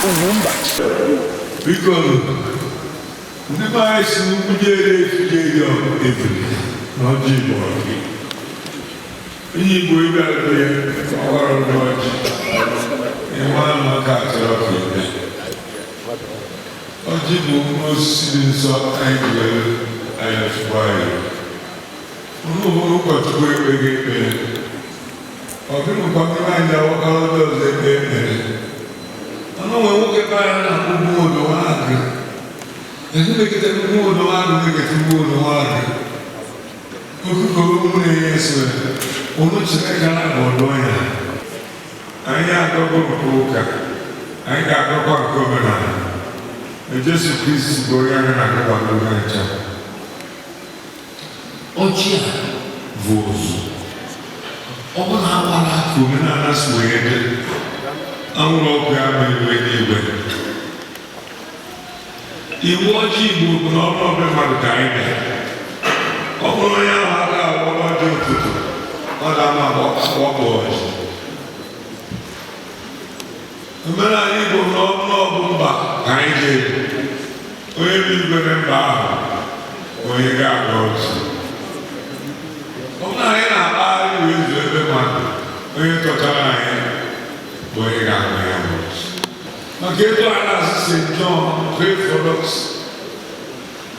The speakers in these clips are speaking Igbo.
Ugwumba. Biko, ndị be anyị si n'ugwu jere efije ebule na ọjị Igbo ọjị. Onye Igbo ịbịa ya ọghọrọ ndị ọjị. Ịma ama ka achọrọ ka ebe. Ọjị bụ mkpụrụ osisi dị nsọ anyị ji were anyị chukwu anyị. Onye ụfọdụ ụkọchukwu ekpeghị ekpere. Ọ gịnịkwa ndị anyị ji awakọrọ ndị ọzọ ekpe ekpere? Ọnụ nwere nwoke be anyị na-akpọ Ugwu Nwaagụ. Ezi mekete Ugwu Nwaagụ, mekete Ugwu Nwaagụ. Okuko nwunye ya sịrị, "Unu Chineke na-abụ ọdụ ya." Anyị agọgọ nke ụka, anyị ga-agọkwa nke omenala. Na Jesu Kristi bụ onye anyị na-agọkwado ha ncha. Ọjị a bụ ozu. Ọ bụ na agbara ka omenala si wee dị, anwụrụ ọkụ ya ma iwe n'igwe. Iwu ọjị Igbo bụ na ọnụ ọbụla mmadụ ka anyị bịa. Ọ bụrụ onye ahụ aka agwọrọ ọjị ụtụtụ, ọ ga-ama agbakpọ ọjị. Omenala Igbo bụ na ọnụ ọbụ mba ka anyị jere. Onye bụ igwe na mba ahụ bụ onye ga-agba ọjị. Ọ bụrụ na anyị na-akpagharị wee zuo ebe mmadụ, onye tọchara anyị bụ onye ga-agba ya bụ ọjị. Maka etu a na-asị, "St. John, pray for us.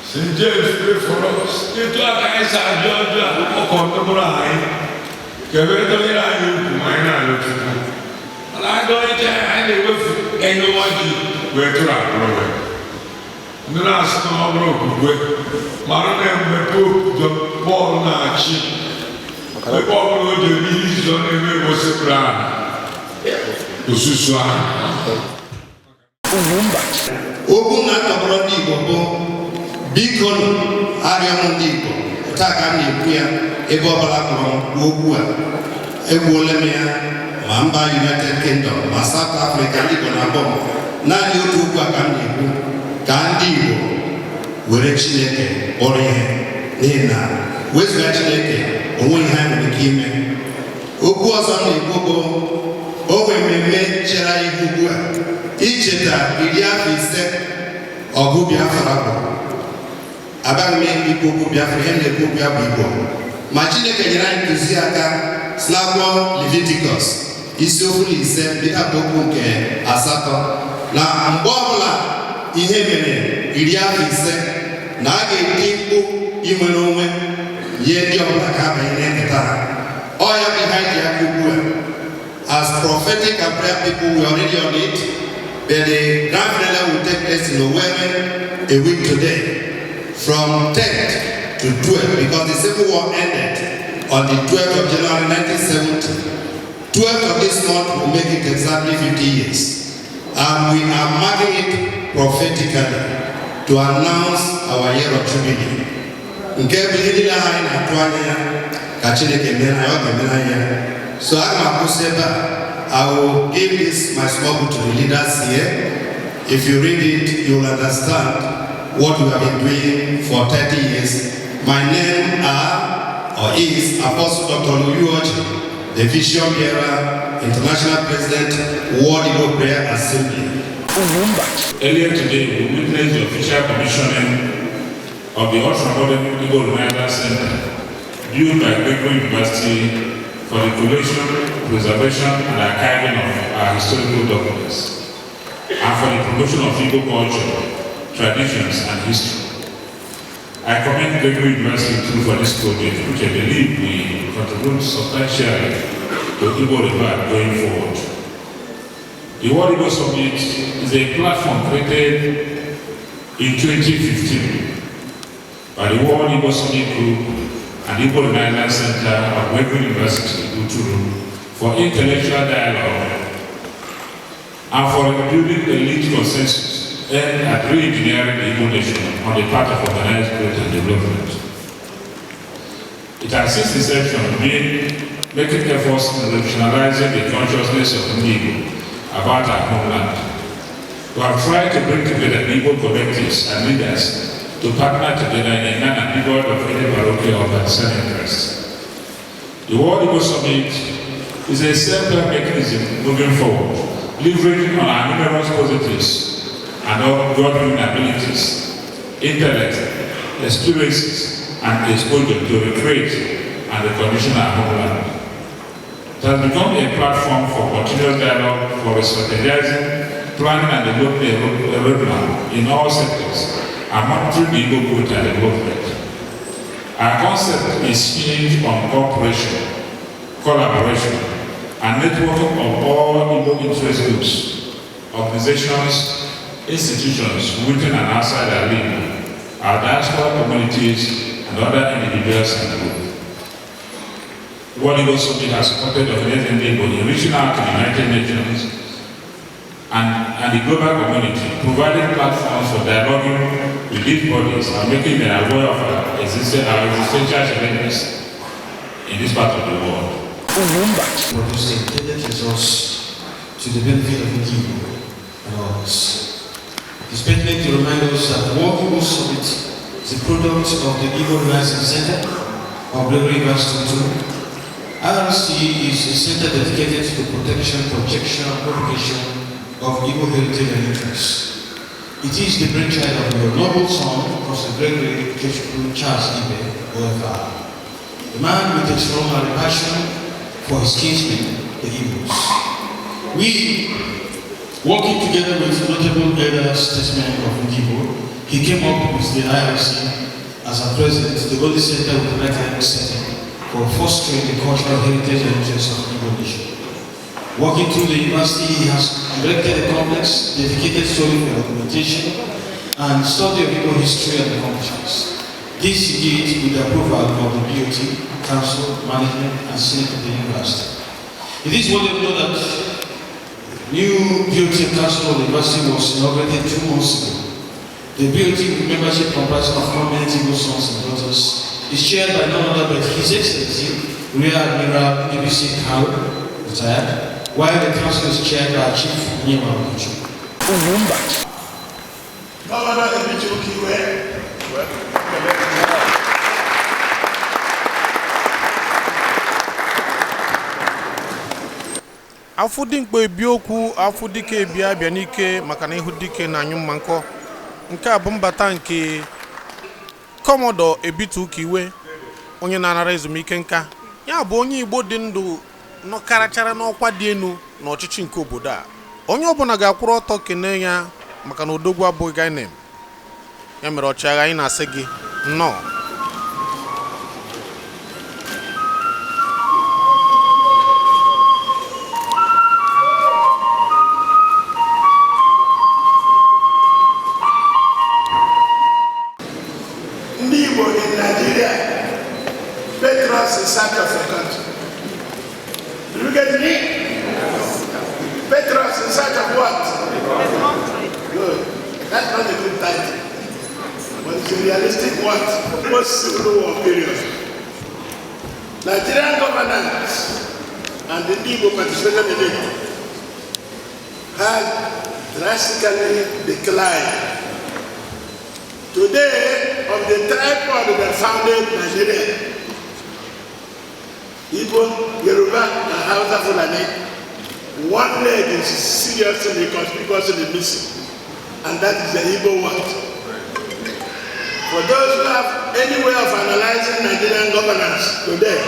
St. James, pray for us." Etu a ka anyị si ajụ ọjọọ akụkọ ndị mụrụ anyị ka ebe dọnyere anyị ugwu ma anyị na-alụ Chukwu. Mana anyị dọnyecha ya, anyị na-ewefu enye ọjị wee tụrụ akpụrụ wee. Ndị na-asị na ọ bụrụ okwukwe mara na mgbe Pope John Paul na-achị, ebe ọ bụla o jere, ihe izu ọ na-eme bụ sekpuru ala osusu ahụ. Ugwumba. Okwu m na-atọgbọrọ ndị Igbo bụ, biko nụ, arịọ m ndị Igbo taa ka m na-ekwu ya, ebe ọbụla kpọrọ m okwu a, egbuola m ya ma mba United Kingdom ma South Africa, ndị Igbo na-akpọ m. Naanị otu okwu a ka m na-ekwu: ka ndị Igbo were Chineke kpọrọ ihe, n'ihi na wezụga Chineke, onwe ihe anyị nwere ike ime. Okwu ọzọ m na-ekwu bụ, o nwere mmemme chere anyị ihu ugbu a, icheta 50 ọgụ Biafra. Bụ abaghị m ikwu okwu Biafra, ihe m na-ekwu okwu ya bụ Igbo. Ma Chineke nyere anyị ntụziaka si n'akwụkwọ Leviticus isi 15 bido okwu nke 8, na mgbe ọbụla ihe mere 50, na a ga-eti mkpu inwere onwe nye ndị ọbụla ka ha banye na nketa ha. Ọ ya bụ ihe anyị ji aka ugbu a. As prophetic and prayer people, we are already on it, but the grand finale will take place in Owerri a week today, from 10th to 12th, because the Civil War ended on the 12th of January 1970. 12th of this month will make it exactly 50 years. And we are marking it prophetically to announce our year of Jubilee. Nke bụ ihe niile ahụ anyị na-atụ anya ya ka Chineke mere anyị, ọ ga-emere anyị ya. So aga m akwụsị ebe a. I will give this my small book to the leaders here. If you read it, you will understand what we have been doing for 30 years. My name are or is Apostle Dr. Louis Oji, the Vision Bearer, International President, World Igbo Prayer Assembly. Ugwumba. Earlier today, we witnessed the official commissioning of the Ultramodern Igbo Renaissance Center, built by Gregory University for the collation, preservation, and archiving of our historical documents, and for the promotion of Igbo culture, traditions, and history. I commend Gregory University too for this project, which I believe will contribute substantially to Igbo revival going forward. The World Igbo Summit is a platform created in 2015 by the World Igbo Summit Group and Igbo Renaissance Center of Gregory University, Uturu, for intellectual dialogue and for building elite consensus aimed at re-engineering the Igbo nation on the path of organized growth and development. It has since inception been making efforts in revolutionizing the consciousness of the Igbo about our homeland. We have tried to bring together Igbo collectives and leaders to partner together in a manner devoid of any parochial or partisan interest. The World Igbo Summit is a simpler mechanism moving forward. Leveraging on our numerous positives and our God-given abilities, intellect, experiences, and exposure to recreate and recondition our homeland. It has become a platform for continuous dialogue, for strategizing, planning and developing a roadmap in all sectors, and monitoring the Igbo growth and development. Our concept is hinged on cooperation, collaboration, and networking of all Igbo interest groups, organizations, institutions within and outside our league, our diaspora communities, and other individuals and groups. World Igbo Summit has supported Ohanaeze Ndigbo in reaching out to the United Nations and the global community, providing platforms for dialoguing with these bodies and making them aware of our existential challenges in this part of the world. Ugwumba. Produce the intended results to the benefit of the Igbo and others. It is pertinent to remind us that World Igbo Summit is a product of the Igbo Renaissance Center of Gregory University. IRC is a center dedicated to the protection, projection, and propagation of Igbo heritage and interests. It is the brainchild of your noble son, Professor Gregory Ikechukwu Charles Ibe, OFR, a man with extraordinary passion for his kinsmen, the Igbos. We, working together with notable elder statesmen of Igbo, he came up with the IRC as at present the only center with an academic setting for fostering the cultural heritage and interests of Igbo nation. Working through the university, he has erected a complex dedicated solely for documentation and study of Igbo history and accomplishments. This he did with the approval of the BOT, Council, Management, and Senate of the university. It is worthy of note that new BOT and Council of the university was inaugurated 2 months ago. The BOT, with membership comprising of prominent Igbo sons and daughters, is chaired by none other but His Excellency, Rear Admiral Ndubuisi Kalu, retired, while the council is chaired by Chief Onyema Okochukwu. Ugwumba. Governor Ebitu Ukiwe. Afụ dimkpa ebi okwu, afụ dike ebi abịa n'ike, maka na ihu dike na-anyụ mma nkọ. Nke a bụ mbata nke Commodore Ebitu Ukiwe, onye na-anara ezumike nka, ya bụ onye Igbo dị ndụ nọkarachara n'ọkwa dị elu n'ọchịchị nke obodo a. Onye ọbụla ga-akwụrụ ọtọ kene ya, maka na odogwu abụghị gainem. Ya mere, ọchịagha, anyị na-asị gị nnọọ. Ndị Igbo in Nigeria, patriots in search of a country. Do you get me? Patriots in search of what? Good. That's not a good title. But it's a realistic what? Post-Civil War period. Nigerian governance and the Igbo participation in it has drastically declined. Today, of the tripod that founded Nigeria, Igbo, Yoruba, and Hausa Fulani, one leg is seriously conspicuously missing, and that is the Igbo what? For those who have any way of analyzing Nigerian governance today,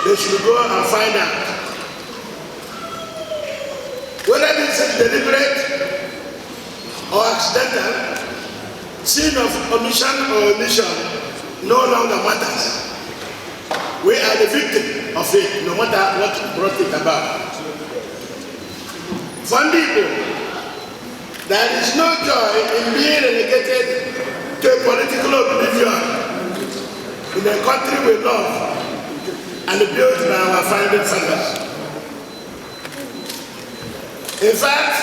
they should go and find out whether this is deliberate or accidental, sin of omission or omission no longer matters. We are the victim of it, no matter what brought it about. For Igbo, there is no joy in being relegated to a political oblivion in a country we love and built by our founding fathers. In fact,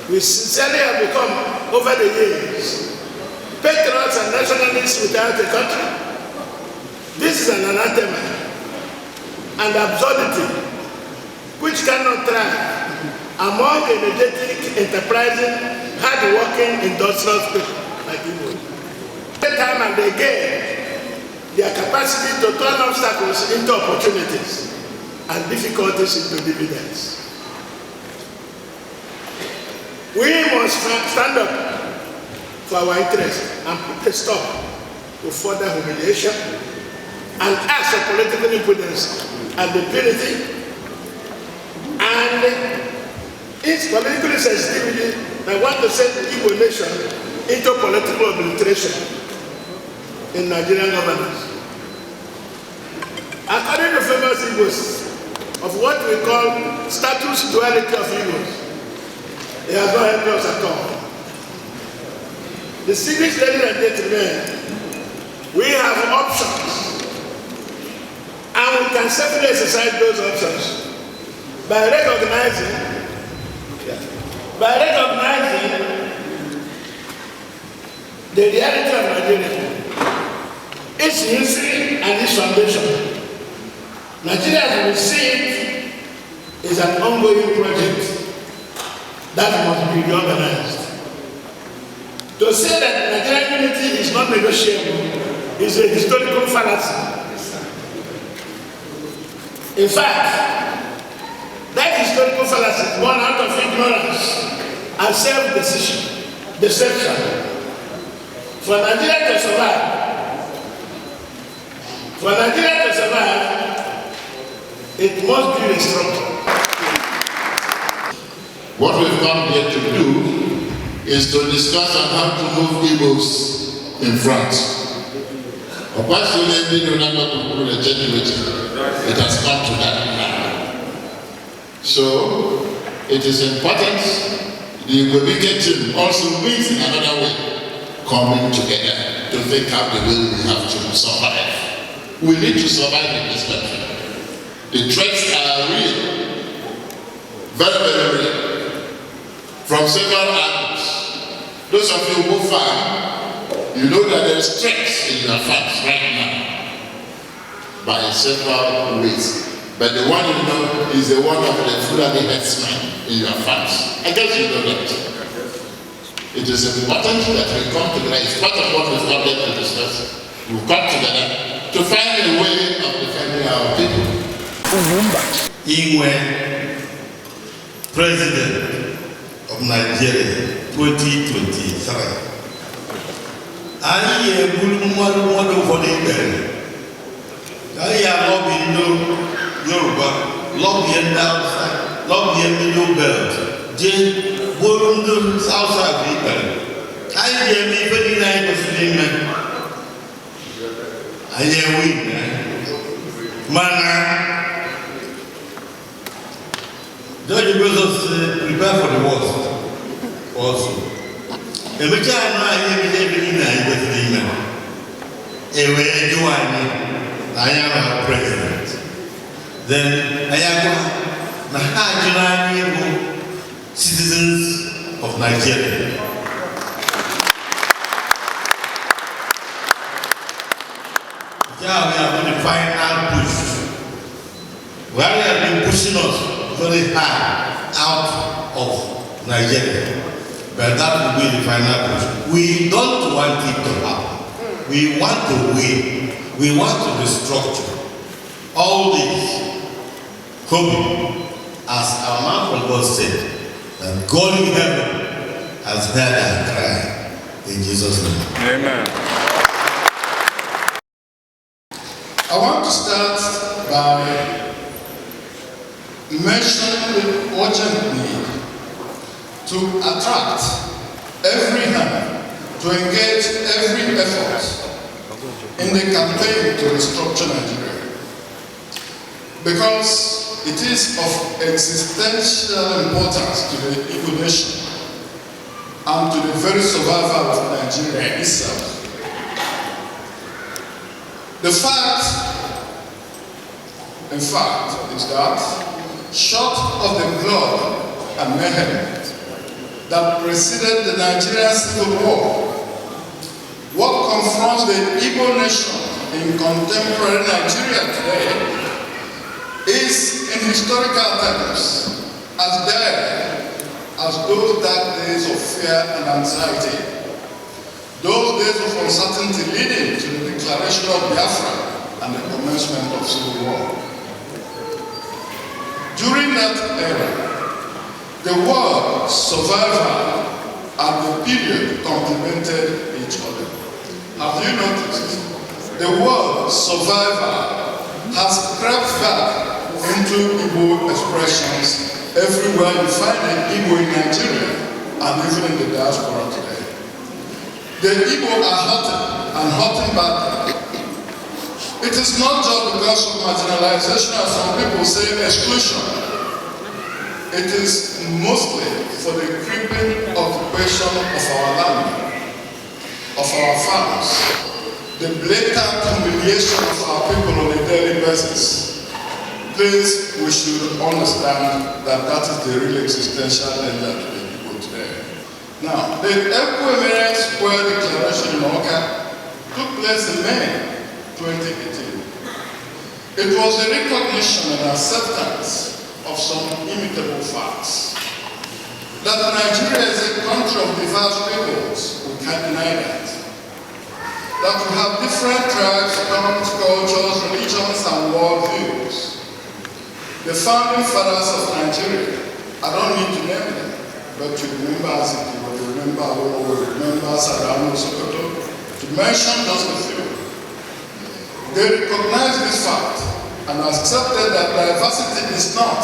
we sincerely have become, over the years, patriots and nationalists without a country. This is an anathema and absurdity which cannot thrive among energetic, enterprising, hard-working, industrious people like Igbo. Time and again, their capacity to turn obstacles into opportunities and difficulties into dividends. We must stand up for our interests and put a stop to further humiliation and acts of political impudence and impunity and its political sensitivity that want to send the Igbo nation into political obliteration in Nigerian governance. According to famous Igbos of what we call status duality of Igbos, it has not helped us at all. Distinguished ladies and gentlemen, we have options, and we can safely exercise those options by recognizing the reality of Nigeria, its history and its foundation. Nigeria, as we see it, is an ongoing project that must be reorganized. To say that Nigerian unity is not negotiable is a historical fallacy. In fact, that historical fallacy is born out of ignorance and self-decision, deception. For Nigeria to survive, for Nigeria to survive, it must be restructured. What we've come here to do is to discuss on how to move Igbos in front. Ọkwa onye ndị nọ na gburugburu na-eche weche. It has come to that now. So it is important the Igwebuike team also meets in another way, coming together to think out the way we have to survive. We need to survive in this country. The threats are real, very, very real, from several angles. Those of you who farm, you know that there is threats in your farms right now by several ways. But the one you know is the one of the Fulani herdsmen in your farms. I guess you know that. It is important that we come together. It's part of what we've come here to discuss. We've come together to find a way of defending our people. Ugwumba. Inwe President of Nigeria 2023, anyị ga-eburu mmadụ mmadụ ụfọdụ ikpere, anyị ga-alọbi ndị Yoruba, lọbie ndị Hausa, lọbie Middle Belt, jee gbuoro ndị South South ikpere. Anyị ga-eme ife niile anyị kwesịrị ime, anyị enwe mana George Bezos say prepare for the worst also. Emechaa anụ anyị emecha ebe niile anyị kwesịrị ime. E wee jụọ anyị na anyị ama president. Then anyị agwa ha na ha ajụrụ anyị bụ citizens of Nigeria. Nke ahụ ya bụ the final push. Buhari has been pushing us very hard out of Nigeria. But that will be the final push. We don't want it to happen. We want to win. We want to restructure. All this, hoping, as our man from God said, that God in heaven has heard our cry. In Jesus' name. Amen. I want to start by mentioning the urgent need to attract every hand, to engage every effort in the campaign to restructure Nigeria. Because it is of existential importance to the Igbo nation and to the very survival of Nigeria itself. The fact, in fact, is that short of the blood and mayhem that preceded the Nigerian Civil War, what confronts the Igbo nation in contemporary Nigeria today is, in historical terms, as dire as those dark days of fear and anxiety, those days of uncertainty leading to the declaration of Biafra and the commencement of civil war. During that era, The word survival and the period complemented each other. Have you noticed? The word survival has crept back into Igbo expressions everywhere you find an Igbo in Nigeria and even in the diaspora today. The Igbo are hurting and hurting badly. It is not just because of marginalization, as some people say, exclusion. It is mostly for the creeping occupation of our land, of our farms, the blatant humiliation of our people on a daily basis. Please, we should understand that that is the real existential danger to the people today. Now, the Ekwueme Square Declaration in Awka took place in May 2018. It was a recognition and acceptance of some immutable facts. That Nigeria is a country of diverse peoples, we can't deny that. That we have different tribes, tongues, cultures, religions, and worldviews. The founding fathers of Nigeria, I don't need to name them, but you remember Azikiwe, you remember Awolowo, you remember Sardauna Sokoto, to mention just a few. They recognized this fact and accepted that diversity is not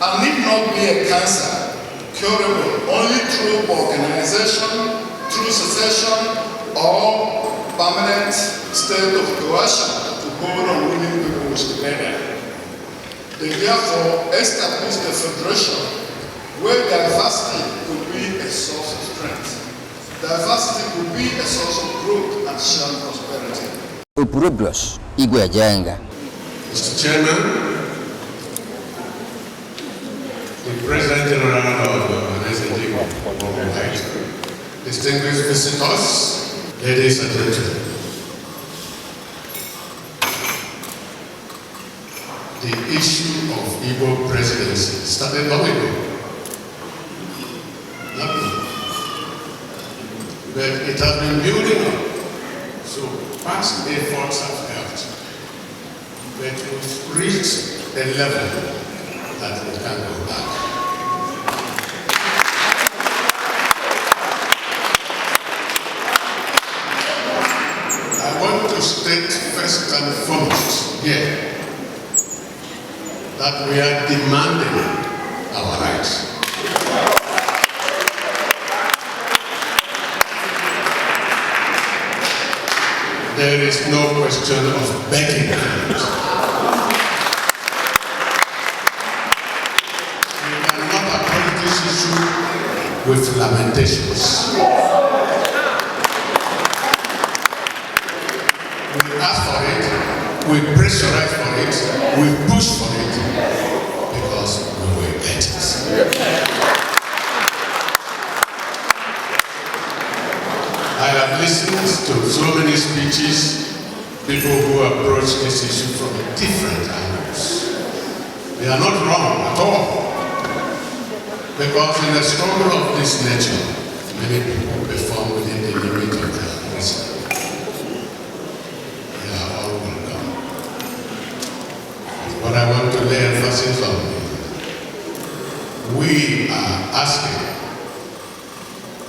and need not be a cancer, curable only through organization, through secession, or permanent state of coercion to hold unwilling peoples together. They therefore established a federation where diversity could be a source of strength. Diversity could be a source of growth and shared prosperity. Opurobios Igwe Ejenga. Mr. Chairman, the President General of the Ohanaeze Ndigbo Worldwide, distinguished visitors, ladies and gentlemen. The issue of Igbo presidency started long ago. Not now. But it has been building up. So past efforts have helped. But we've reached a level that we can't go back. I want to state first and foremost here that we are demanding our rights. There is no question of begging. We cannot approach this issue with lamentations. We ask for it, we pressurize for it, we push for it, because we will get it. I have listened to so many speeches, people who approach this issue from different angles. They are not wrong at all. Because in a struggle of this nature, many people perform within the limit of their reason. They are all welcome. But what I want to lay emphasis on, we are asking,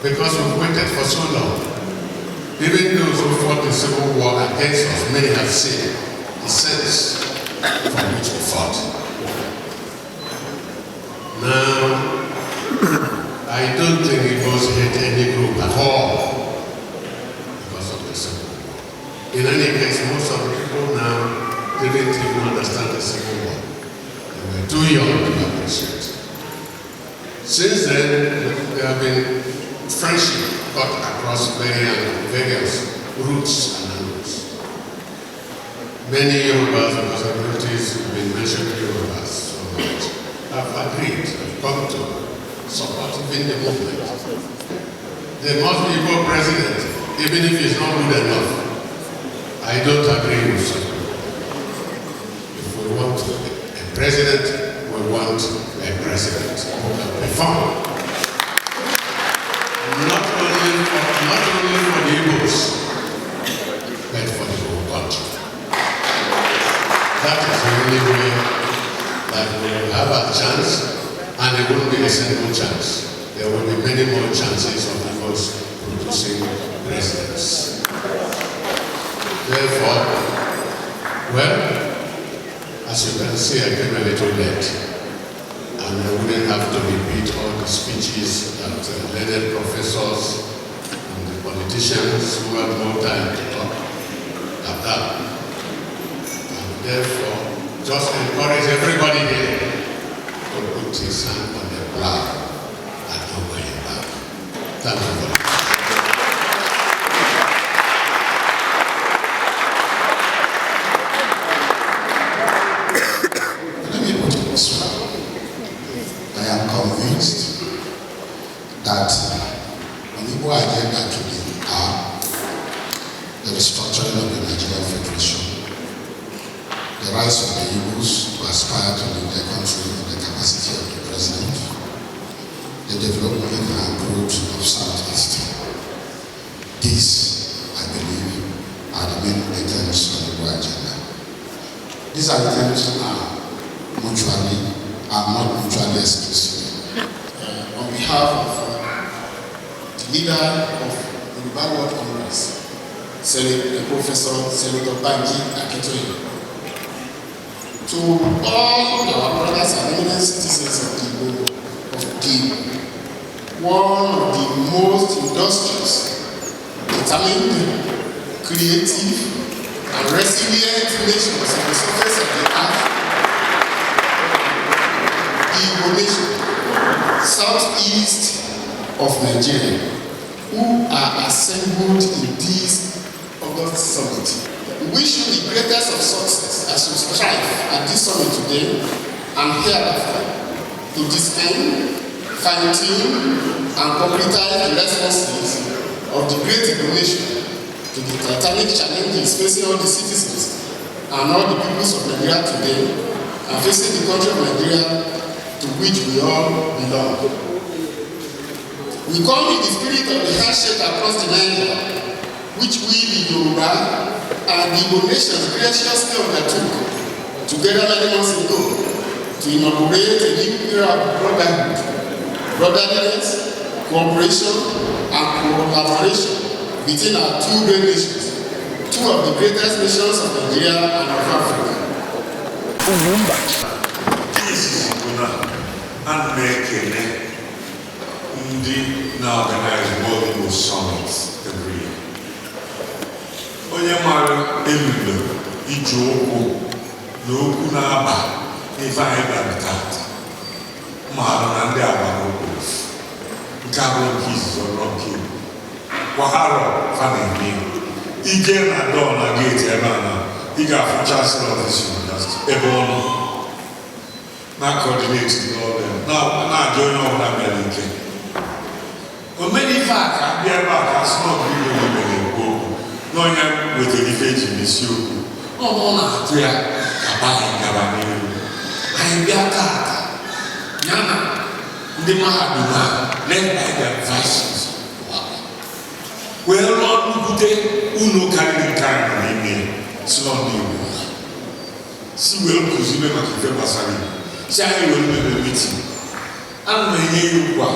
because we've waited for so long, even those who fought the Civil War against us, many have seen the sense for which we fought. Now, I don't think Igbos hate any group at all because of the Civil War. In any case, most of the people now didn't even understand the Civil War. They were too young to appreciate. Since then, there have been friendship cut across various routes and angles. Many Yorubas, because I've noticed you've been mentioning Yorubas so much, have agreed, have come to support even the movement. There must be Igbo president, even if he's not good enough. I don't agree with such people. If we want a president, we want a president who can perform. Not only for the Igbos, but for the whole country. That is the only way that we will have a chance, and it won't be a single chance. chances of Igbos producing presidents. Therefore, well, as you can see, I came a little late, and I wouldn't have to repeat all the speeches that learned professors and the politicians who have more time to talk have done. And therefore, just encourage everybody here to put his hand on the plow and not going back. Thank you very much. Let me put it this way. I am convinced that on Igbo agenda today are the restructuring of the Nigerian Federation, the rise of the Igbos to aspire to lead their country in the capacity of the president, the development and growth of Southeast. These, I believe, are the main items on the Igbo agenda. These items are not mutually exclusive. On behalf of the leader of Yoruba World Congress, Senator, Professor Senator Banji Akintoye, to all our brothers and eminent citizens of the one of the most industrious, determined, creative, and resilient nations on the surface of the earth, the Igbo nation, southeast of Nigeria, who are assembled in this August summit. We wish you the greatest of success as you strive at this summit today and hereafter to discern, fine-tune, and concretize the responses of the great Igbo nation to the titanic challenges facing all the citizens and all the peoples of Nigeria today and facing the country of Nigeria to which we all belong. We come in the spirit of the handshake across the Niger, which we, the Yoruba and the Igbo nations, graciously undertook together many months ago to inaugurate a new era of brotherhood, brotherliness, cooperation, and collaboration between our two great nations, two of the greatest nations of Nigeria and of Africa. Ugwumba. Izizi bụ na ana m ekele ndị na-organize World Igbo Summit every year. Onye mara elulo iji ụkwụ na okwu na-aba n'ife anyị bịara tata mara na ndị agbara ụkwụ nke abụrụ nke izizi ọrụ nke Igbo kwa arọ fa na-eme. Ije na dọọ na gate ebe a na ị ga-afụ chancellor of this university ebe ọ nọ na coordinate ndị ọrụ ya na-ajụ onye ọbụla bịara ike omena ife a ka bịa ebe a ka asị na ọbụla igwe na na-ekwu okwu na onye wetara ife eji mesi okwu ọ na-atụ ya ka be anyị gaba n'ihu. Anyị bịa tata ya na ndị mahadum a led by their vices wee rụọ nnukwute ụlọ karịrị nke anyị nọ n'ime si nọ ndị Igbo si wee kụzibe maka ife gbasara Igbo, si anyị were mebe meeting. Ana m enye ya ugbu a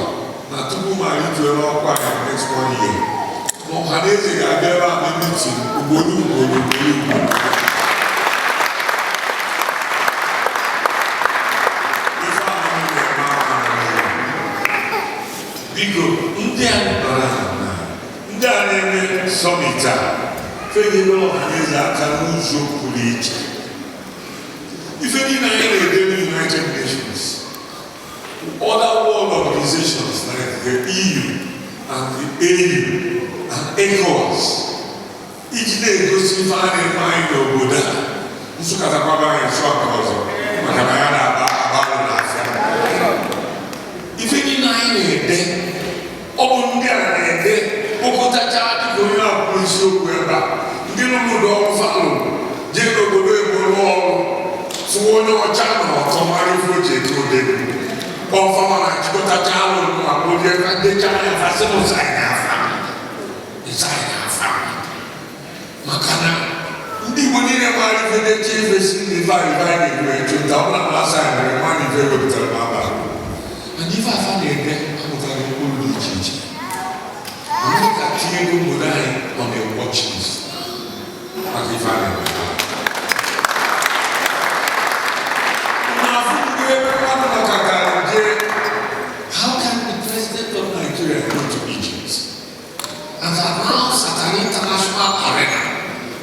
na tupu m arịtuo n'ọkwa ya next one year, ma ọha na eze ga-abịa ebe a mee meeting ugboro ugboro ugboro ugboro. Ife ahụ na-eme ahụ biko, ndị a nọrọ na ndị a na-eme summit a fenyere ọha na eze aka n'ụzọ pụrụ iche. Ife niile anyị na-ede United Nations, other world organizations like the EU and the AU and ECOWAS, iji na-egosi ife a na-eme anyị n'obodo a nsụkọtakwaba anyị nsụ aka ọzọ maka na ya na-aba agbalụ n'afịa. Ife niile anyị na-ede, ọ bụ ndị a na-ede kpokọtacha dịka onye akwụkwọ isiokwu ebe a, ndị nọ n'ụlọ ọrụ falụ jee n'obodo ebo rụọ ọrụ fụwa onye ọcha na ọtọ mara ife o ji ete ode ọfama na achịkọtacha alụ akpụrie decha ya fasịmụsa anyị n'afa ịsa anyị n'afa maka na ndị Igbo niile mara ife na-eche ife si na ife anyị ife anyị na-ekwu echu nta ọbụla mmasị anyị nwere nwa na ife wepụtara m abalị mana ife afa na-ede amụtara mkpụrụ dị iche iche. Nigeria into Egypt and announce at an international arena,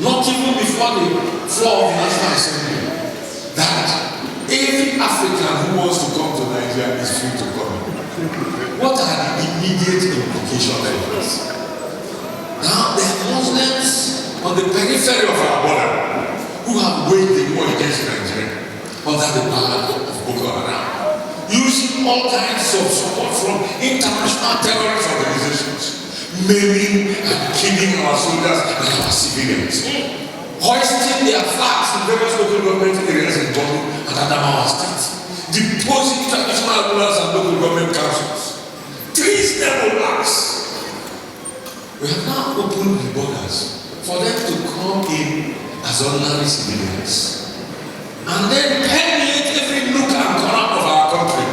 not even before the floor of the National Assembly, that every African who wants to come to Nigeria is free to come? What are the immediate implications of this? Now, there are Muslims on the periphery of our border who have waged a war against Nigeria under the banner of Boko Haram, using all kinds of support from international terrorist organizations, maiming and killing our soldiers and our civilians, hoisting their flags in various local government areas in Borno and Adamawa states, deposing traditional rulers and local government councils. Treasonable acts. We have now opened the borders for them to come in as ordinary civilians and then permeate every nook and corner of our country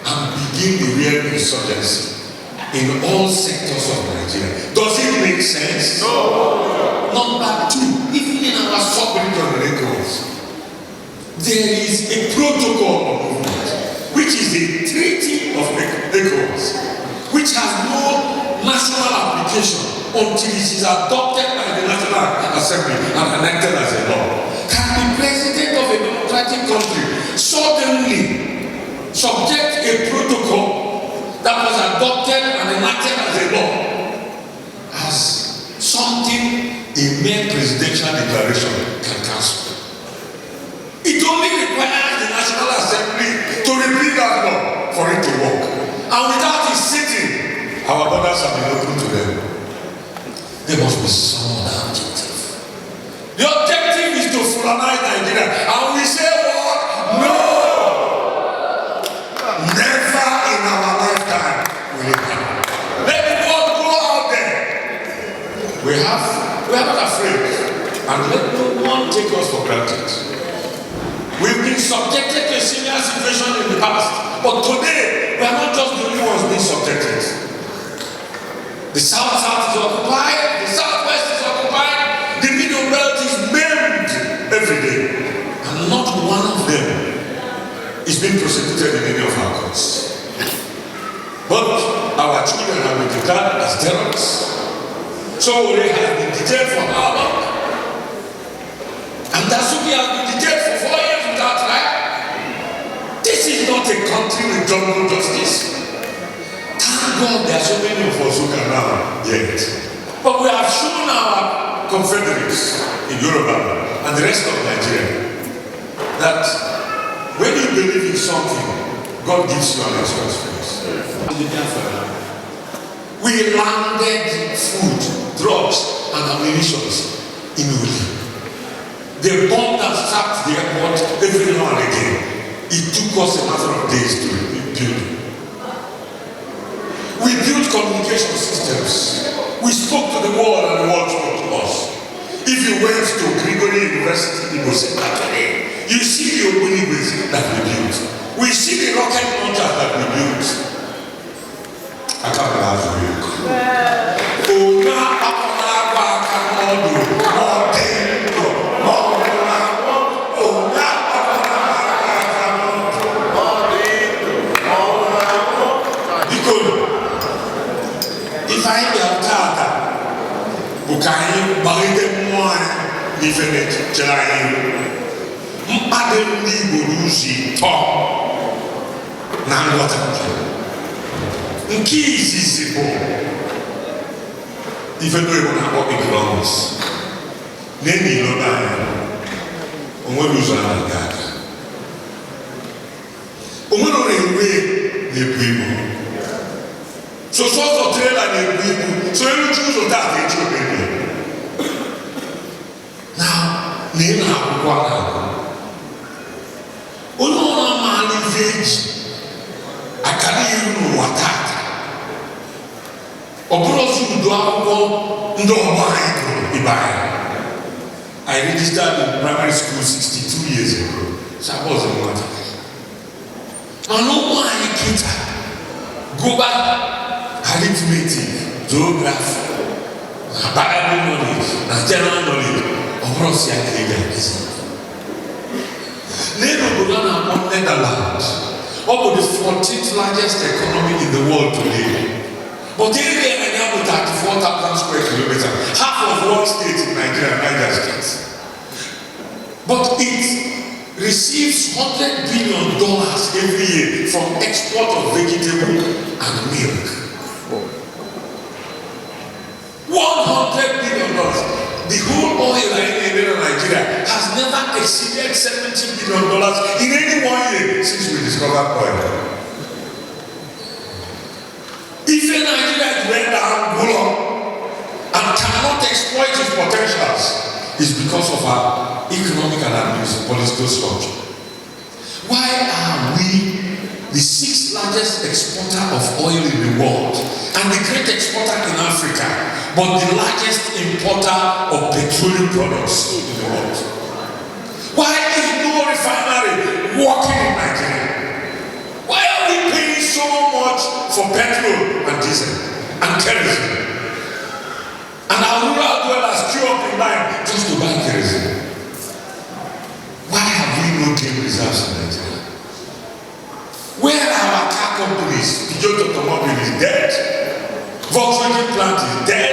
and begin the real insurgency in all sectors of Nigeria. Does it make sense? No. Number two, even in our sub-region records, there is a protocol of movement, which is a treaty of ECOWAS, which has no national application until it is adopted by the National Assembly and enacted as a law. Can the president of a democratic country suddenly subject a protocol that was adopted and enacted as a law as something a mere presidential declaration can cancel? It only requires the National Assembly to repeal that law for it to work. And without it sitting, our borders have been open to them. There must be some other objective. The objective is to Fulanize Nigeria. And we say what? No! Never in our lifetime will it happen. Let the world go out there. We are not afraid. And let no one take us for granted. We've been subjected to a similar situation in the past. But today, we are not just the only ones being subjected. The South South is occupied, the Southwest is occupied, the Middle Belt is maimed every day. And not one of them is being prosecuted in any of our courts. But our children have been declared as terrorists. Sowore has been detained for how long? And Dasuki has been detained for 4 years without trial. This is not a country with jungle justice. Thank God there are so many of us who can now yet. But we have shown our confederates in Yoruba and the rest of Nigeria that when you believe in something, God gives you an extra space. We landed food, drugs, and ammunition in Uli. They bombed and sacked the airport every now and again. It took us a matter of days to rebuild it. We built communication systems. We spoke to the world and the world spoke to us. If you went to Gregory University in Center today, you see the Ogbunigwes that we built. We see the rocket launchers that we built. Aka m na-azụ ego. Onye akpakọ na-agba aka n'ọdụ ma ọ dị ndụ ma ọ nwụrụ anwụ. Onye akpakọ na-agba aka n'ọdụ ma ọ dị ndụ ma ọ nwụrụ anwụ. Biko, ife anyị bịara taata bụ ka anyị gbalite mmụọ anyị n'ife na-echere anyị ihu. Mkpa dị ndị Igbo n'ụzọ ịtọ na nghọta. Nke izizi bụ ife ndị oyibo na-akpọ economics. Na-enyi ilobe anya, onwere ụzọ a na-aga aga, onwere ụlọ enwe na-ebu ibu, so sọsọ trailer na-ebu ibu, so eruchi ụzọ taa echi omebie na na ị na-akwụkwọ a na-agụ onye ọrụ amaala ife eji akara iru n'ụwa tata. Ọ bụrụ ọsọ udo akwụkwọ ndị ọgbọ anyị gụrụ ibe anyị. I registered in primary school 62 years ago, so I was a nwatakịrị. Mana ụmụ anyị kịta gụba arithmetic, geography na Bible knowledge na general knowledge, ọ bụrụ si ya ka ị ga-akụzi. N'elu obodo a na-akpọ Netherlands, ọ Ọ bụ the 14th largest economy in the world today. But area anyị bụ 34,000 square kilometers, half of one state in Nigeria, Niger State. But it receives $100 billion every year from export of vegetable and milk. $100 billion. The whole oil in Nigeria has never exceeded $70 billion in any one year since we discovered oil. If Nigeria went down and cannot exploit its potentials, it's because of our economic and administrative political structure. Why are we the sixth largest exporter of oil in the world and the great exporter in Africa, but the largest importer of petroleum products in the world? Why is no refinery working in Nigeria? Why are we paying so much for petrol and diesel and kerosene? And our rural dwellers queue up in line just to buy kerosene. Why have we no game reserves in Nigeria? Where are our car companies? Peugeot Automobile is dead. Volkswagen plant is dead.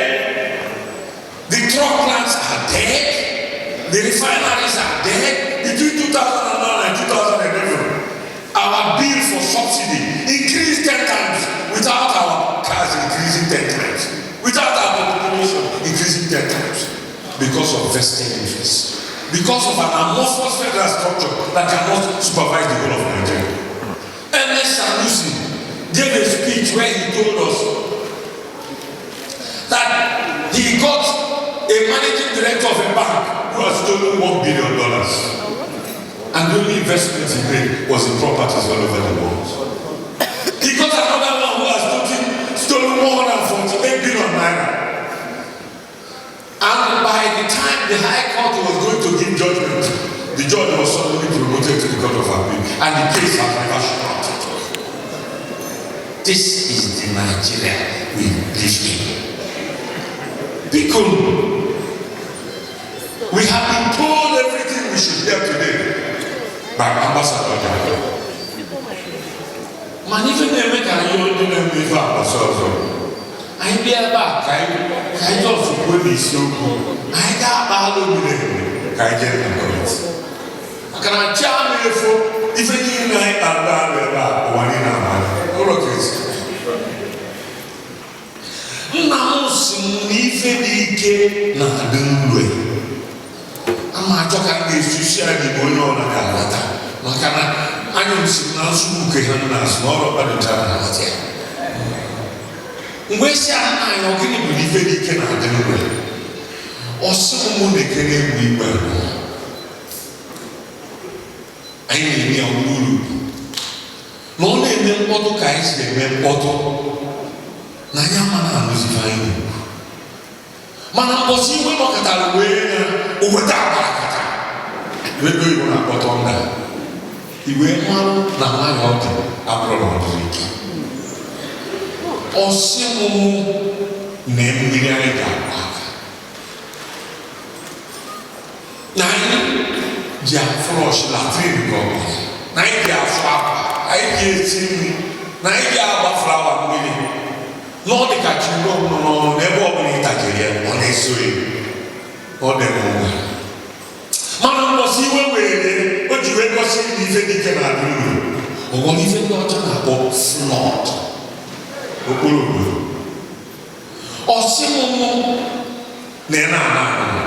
The truck plants are dead. The refineries are dead. Between 2009 and 2011, our bill for subsidy increased 10 times without our cars increasing 10 times, without our population increasing 10 times, because of vested interests, because of an amorphous federal structure that cannot supervise the whole of Nigeria. M.S. Sanusi gave a speech where he told us that he got a managing director of a bank who has stolen $1 billion. And the only investment he made was in properties all over the world. He got another one who has stolen 148 billion naira. And by the time the High Court was going to give judgment, the judge was suddenly promoted to the Court of Appeal, and the case has never stopped. This is the Nigeria we live in. Because we have been told everything we should hear today by Ambassador Jalo. Mana ife na-eme ka anyị ndị na-eme ife agbasa ọzọ, anyị bịa ebe a ka anyị just kwuo n'isiokwu anyị ga-akpa alụ mmiri ka anyị jee na court, maka na chi anụ efo ife niile anyị kpara arụ ebe a, ụwa niile amara ụlọ kristi. Nna m si m na ife dị ike na-adị nro. Ama achọ ka m ga-esusi anyị bụ onye ọla ga-aghọta, maka na anya m si na nsogbu nke ha na-asụ na ọrụ kpadụchara na aghọta ya. Mgbe si nna anyị, ọ gịnị bụ na ife dị ike na-adị nro? Ọ sị m mụ na-ekene egwu igwe abụọ anyị na-eme ya uru na ọ na-eme mkpọtụ ka anyị si eme mkpọtụ na anyị ama na anụzife anyị na-ekwu. Mana mbọsị igwe nọkọtara wee ya o weta akparakata ego Igbo na-akpọ thunder, igwe mmanụ na nwayọ ọ dị abụrụ na ọ dịrị ike. Ọsị mụmụ na mmiri anyị ga-agba aka na anyị ji a-flush latrine ka ọ bụ na anyị ji afụ akwa, anyị ji esi nri, na anyị ji agba flower mmiri, na ọ dị ka chewing gum nọ n'ọnụ, n'ebe ọ bụla ịtajiri ya ọ na-eso ya, ọ dị m nwa. Mana mbọsị iwe were o ji wee gosi na ife dị ike na-adị uru, ọghọrọ ife ndị ọcha na-akpọ flood okporo obodo. Ọsị mụmụ na ị na-ana ahụ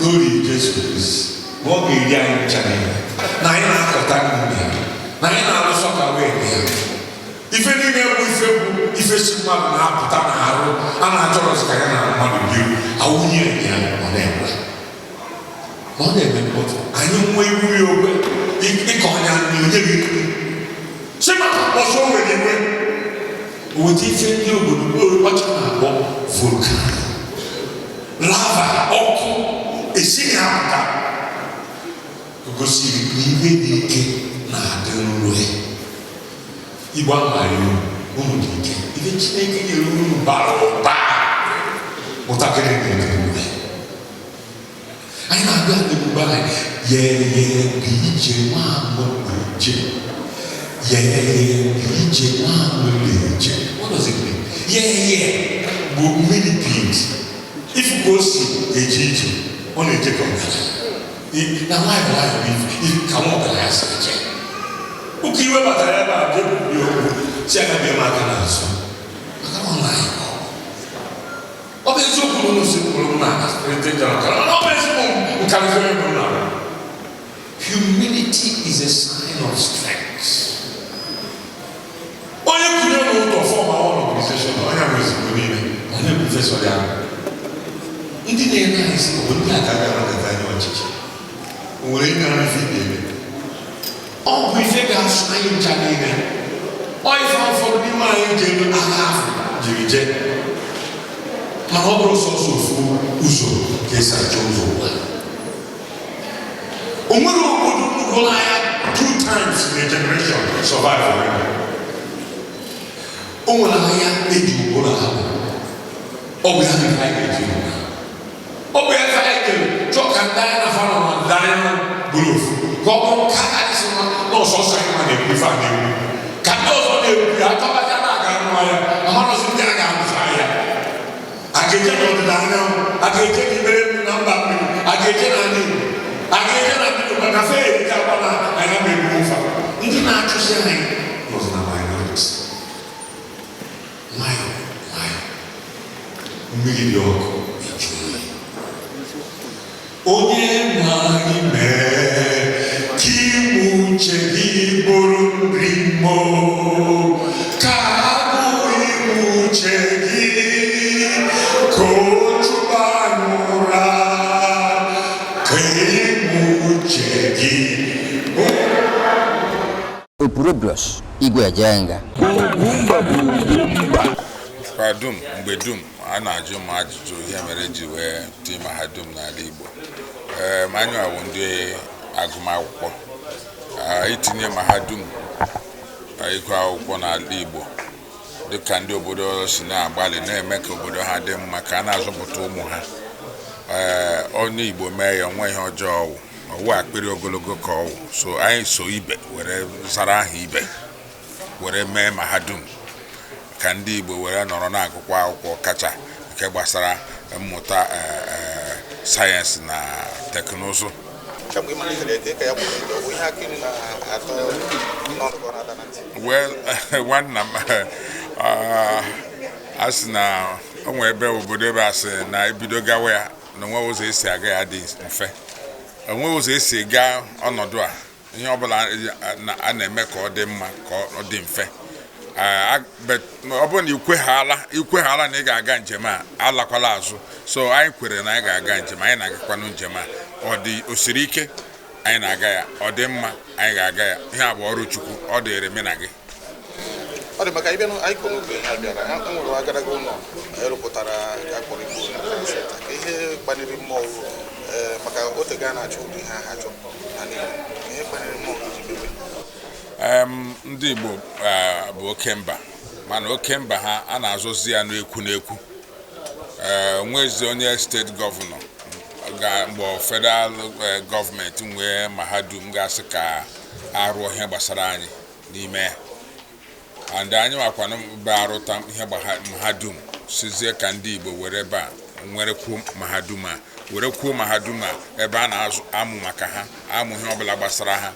n'ori Jesu Kristi ma ọ ga-eri anyị ncha niile, na anyị na-akọta nri ya, na anyị na-alụ sọka wee ya. Ife niile bụ ife bụ ife si mmadụ na-apụta n'arụ a na-achọrọzi ka ya na mmadụ biri awụnye ya, ọ na-enwe na ọ na-eme mkpọtụ. Anyị nwee iwu ya okwe ịkọ ọnya nri onye gị nri chima ọsọ nwere iwe weta ife ndị obodo ọcha na-akpọ volcano, lava, ọkụ esighị apụta. O gosiri na ihe dị ike na-adị nro. Igbo amaghị unu dị ike, ihe Chineke nyere unu bara ụba. Mụtakịrị na-ede nro. Anyị na-abịa n'ebube anyị yeye bụ ije nwa agbọghọ ije. Yeye ije nwaanyị na-eje. What does it mean? Yeye bụ millipede. If ka o si eje ije, ọ na-eje ka ọgaranya. Na nwayọ nwayọ bụ ife ka nwa ọgaranya si eje. Ụka iwe batara ebe a bịa kwubie okwu si aka bịa m aka n'azụ. Maka na ọ na-anyị ka ọ bụ. Ọ bụ eziokwu na unu si kwuru m na Secretary General, mana ọ bụ ezigbo nkarịsị onye bụ nna m. Humility is a sign of strength. Onye kwunye n'ụtọ form our organization, onye bụ ezigbo niile, ọ na-ebufe sọ ya. Ndị na-ene anyị sị, ọ bụ ndị a ka ga-anọkọta anyị ọchịchị. O nwere ihe na ife ị ga-eme. Ọ bụ ife ga-asụ anyị ncha niile. Ọ ife ụfọdụ n'ime anyị ji elu agha ahụ jiri jee. Mana ọ bụrụ sọsọ ofu ụzọ ka esi achọ ụzọ ụwa. O nwere obodo nnukwu agha two times in a generation survive already. O nwere agha eji ụbụrụ ahụ. Ọ bụ ya ka anyị ga-eji ụbụrụ. Ọ bụ ya ka anyị ga chọọ ka ndị agha na fa nọ na ndị agha bụrụ ofu. Ka ọ bụrụ ka anyị sị na ọsọsọ anyị ma na-ekwu ife a na-ekwu. Ka ndị ọzọ na-ekwu ya achọbaja na-aga nụ agha, amarọzi ndị a ga-alụso agha. A ga-eje n'ọdịda anyanwụ, a ga-eje n'ibere na mba mmiri, a ga-eje n'ala Igbo, a ga-eje na mmiri maka fe erika akwa na anyị ma egbu ụfa. Ndị na-achụsi anyị nọzi na minority. Nwayọ nwayọ, mmiri dị ọkụ eju oyi. Onye nwe anyị, mee ka ime uche gị bụrụ nri mo, ka agụụ ime uche gị ka o chụba anyị ụra, ka ime uche gị. Opurobios Igwe Ejenga. Kwa dum mgbe dum a na-ajụ m ajụjụ ihe mere ji wee tie mahadum n'ala Igbo. Ee, anyị awụ ndị agụmakwụkwọ. Itinye mahadum ịgụ akwụkwọ n'ala Igbo, dịka ndị obodo ọzọ si na-agbalị na-eme ka obodo ha dị mma, ka a na-azụpụta ụmụ ha, ee, onye Igbo mee ya, onwe ihe ọjọọ ọwụ ọwụ akpịrị ogologo ka ọwụ. So anyị so ibe were zara aha ibe were mee mahadum ka ndị Igbo were nọrọ na-agụkwa akwụkwọ, kacha nke gbasara mmụta sayensị na teknụzụ. Kemgbe ị malitere eke ka ya bụ ọ bụ ihe aka ilu na-atọ n'ọnụ ka ọ na-ada na ntị? Well, nwanna m, a sị na o nwere ebe obodo ebe a sị na ebido gawa ya na onwe ụzọ esi aga ya dị mfe, onwe ụzọ esi gaa ọnọdụ a. Ihe ọbụla a na-eme ka ọ dị mma, ka ọ dị mfe. Ọ bụrụ na ikweghala na ị ga-aga njem a, alakwala azụ. So anyị kwere na anyị ga-aga njem, anyị na-agakwanụ njem a. Ọ dị o siri ike, anyị na-aga ya. Ọ dị mma, anyị ga-aga ya. Ihe a bụ ọrụ Chukwu, ọ dịrị mị na gị. Ọ dị maka ịbịa anyị kọrọ oge ha bịara, e nwere agadaga ụlọ erụpụtara nke a kpọrọ Igbo Center. Ka ihe kpaliri mmụọ, maka otego a na-achọ ụdị ihe ha achọ n'ala Igbo, ka ihe kpaliri mmụọ iji bebe? Ndị Igbo bụ oke mba, mana oke mba ha a na-azụzi ya n'ekwu n'ekwu. Nwezi onye steeti gọvanọ mgbe federal gọọmenti nwee mahadum ga-asị ka arụọ ihe gbasara anyị n'ime ya, and anyị nwakwanụ be arụta ihe mahadum, sizie ka ndị Igbo were ebe a nwere kwuo mahadum a, were kwuo mahadum a ebe a na-azụ amụ maka ha, amụ ihe ọbụla gbasara ha,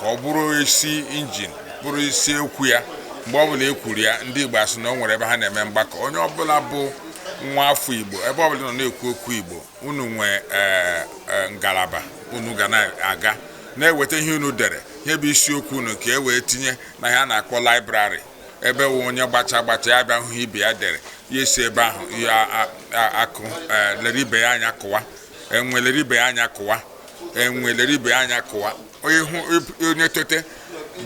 ka ọ bụrụ isi injin, bụrụ isi ekwu ya. Mgbe ọbụla e kwuru ya, ndị Igbo asị na o nwere ebe ha na-eme mgbakọ. Onye ọbụla bụ nwa afọ Igbo, ebe ọbụla nọ na-ekwu okwu Igbo, unu nwee ngalaba unu ga na-aga na-eweta ihe unu dere, ihe bụ isiokwu unu, ka e wee tinye na ihe a na-akpọ library, ebe wụ onye gbacha gbacha ya bịa hụ ibe ya dere ya, esi ebe ahụ ya akụ lere ibe ya anya kụwa enwe, lere ibe ya anya kụwa enwe, lere ibe ya anya kụwa. Onye hụ onye tote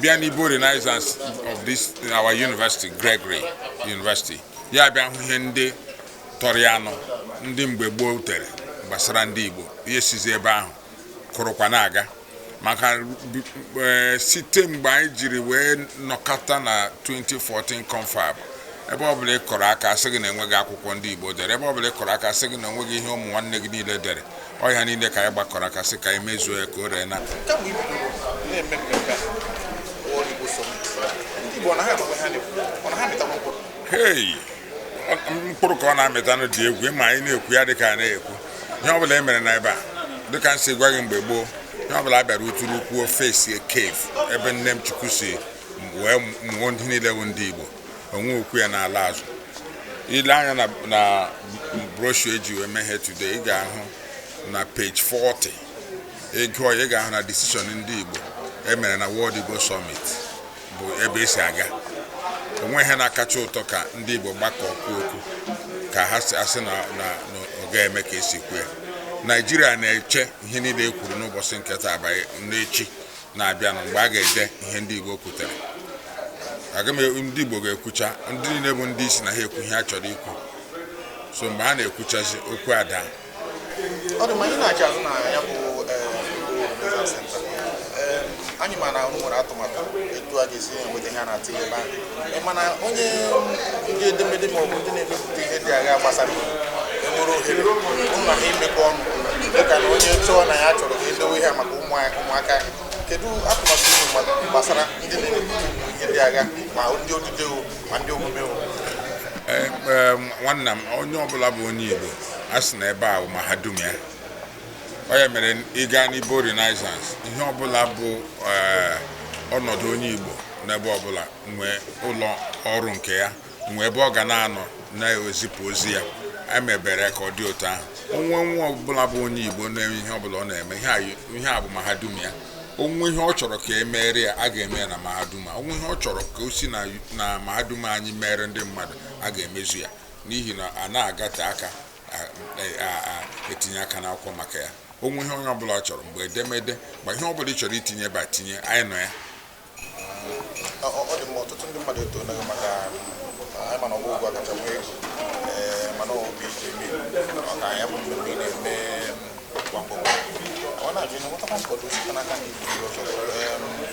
bịa n'Igbo Renaissance of this our university, Gregory University, ya bịa hụ ihe ndị tọrọ ya anụ ndị mgbe gboo tere gbasara ndị Igbo, ihe sizi ebe ahụ kụrụkwa na-aga. Maka site mgbe anyị jiri wee nọkọta na 2014 confab, ebe ọbụla ị kọrọ aka asị gị na enweghị akwụkwọ ndị Igbo dere, ebe ọbụla ị kọrọ aka asị gị na enweghị ihe ụmụ nwanne gị niile dere, ọhịa niile ka anyị gbakọrọ aka sị ka anyị mezuo ya ka o ree na Kemgbe i bidoro na-eme mmemme a, World Igbo Summit, ndị Igbo ọ na ha amakwa ihe ha na-ekwu, ọ na ha amịtakwa mkpụrụ? Hei, mkpụrụ ka ọ na-amịtanụ dị egwu. Ịma anyị na-ekwu ya dịka a na-ekwu ihe ọbụla e mere n'ebe a, dịka m si gwa gị mgbe gboo, ihe ọbụla a bịara uturu kwuo fesie cave ebe nne m Chukwu si wee mụọ ndị niile bụ ndị Igbo, onwe okwu ya n'ala azụ. Ile anya na brochure eji wee mee ihe today, ị ga-ahụ na page 40 ego, ị ga-ahụ na decision ndị Igbo emere na World Igbo Summit bụ ebe esi aga. Onwe ihe na-akacha ụtọ ka ndị Igbo gbakọ kwuo okwu ka ha si asị na ọ ga-eme ka esi kwuo ya. Naijiria na-eche ihe niile e kwuru n'ụbọchị nke taa abanye n'echi na-abịanụ, mgbe a ga-ede ihe ndị Igbo kwutere. Aga m ndị Igbo ga-ekwucha, ndị niile bụ ndị isi na ha ekwu ihe ha chọrọ ikwu. So mgbe ha na-ekwuchazi okwu, ada. Ọ dị mma. Anyị na-achị azụ na ya bụ Igbo Renaissance Center. Anyị ma na unu nwere atụmatụ etu a ga-esi enweta ihe a na-atụ ebe ahụ. Mana onye ndị edemede ma ọ bụ ndị na-emepụta ihe dị agha gbasara Igbo enwere ohere ụnụ na ha imekọ ọnụ, dịka na onye chọọ na ya chọrọ ka edowe ihe a maka ụmụaka anyị? Kedu atụmatụ unu gbasara ndị na-emepụta ihe dị agha, ma ndị odide o, ma ndị omume o? Nwanna m, onye ọbụla bụ onye Igbo, a sị na ebe a bụ mahadum ya. Ọ ya mere ịga n'Igbo Renaissance, ihe ọbụla bụ ọnọdụ onye Igbo n'ebe ọbụla nwee ụlọ ọrụ nke ya, nwee ebe ọ ga na-anọ na-ezipụ ozi ya, emebere ka ọ dị otu ahụ. Onwe nwa ọbụla bụ onye Igbo na-eme ihe ọbụla ọ na-eme, ihe a bụ mahadum ya. Onwe ihe ọ chọrọ ka e mere ya, a ga-eme ya na mahadum a. Onwe ihe ọ chọrọ ka o si na mahadum anyị mere ndị mmadụ, a ga-emezu ya, n'ihi na a na-agate aka etinye aka n'akwụkwọ maka ya. Onwe ihe onye ọbụla chọrọ, mgbe edemede, mgbe ihe ọbụla ị chọrọ itinye ebe a, tinye, anyị nọ ya. Ọ dị mma. Ọtụtụ ndị mmadụ etoola gị maka anyị, mana ọ bụ ụgwọ kacha nwee ego, ee, mana obi eji eme maka ya bụ mmemme ị na-eme kwa mgbe. Ọ na-ajụ na nwetakwa nkwado site n'aka ndị Igbo ndị ọzọ.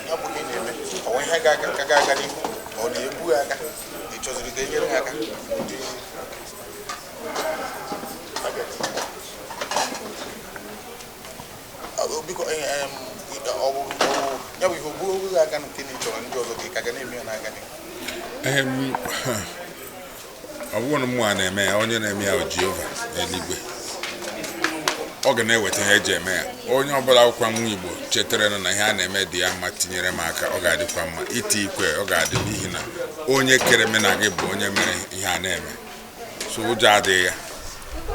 Ya bụ ihe ị na-eme, ọ bụ ihe ka ga-aga n'ihu, ọ na-ebu gị aka, ị chọziri ka e nyere gị aka ụdị biko, ọ bụ ya bụ ihe ogbu gị aka nke na ị chọrọ ndị ọzọ ka ị ka ga na-eme ya n'aka n'ihu? Ọ bụrụ na mmụọ na-eme ya, onye na-eme ya bụ Jehova n'eluigwe, ọ ga na-eweta ihe eji eme ya. Onye ọbụla akwụkwọ nwa Igbo chetara na ihe a na-eme dị ya mma, tinyere m aka, ọ ga-adịkwa mma. Iti ikwe, ọ ga-adị, n'ihi na onye kere eme na gị bụ onye mere ihe a na-eme, so ụjọ adịghị ya.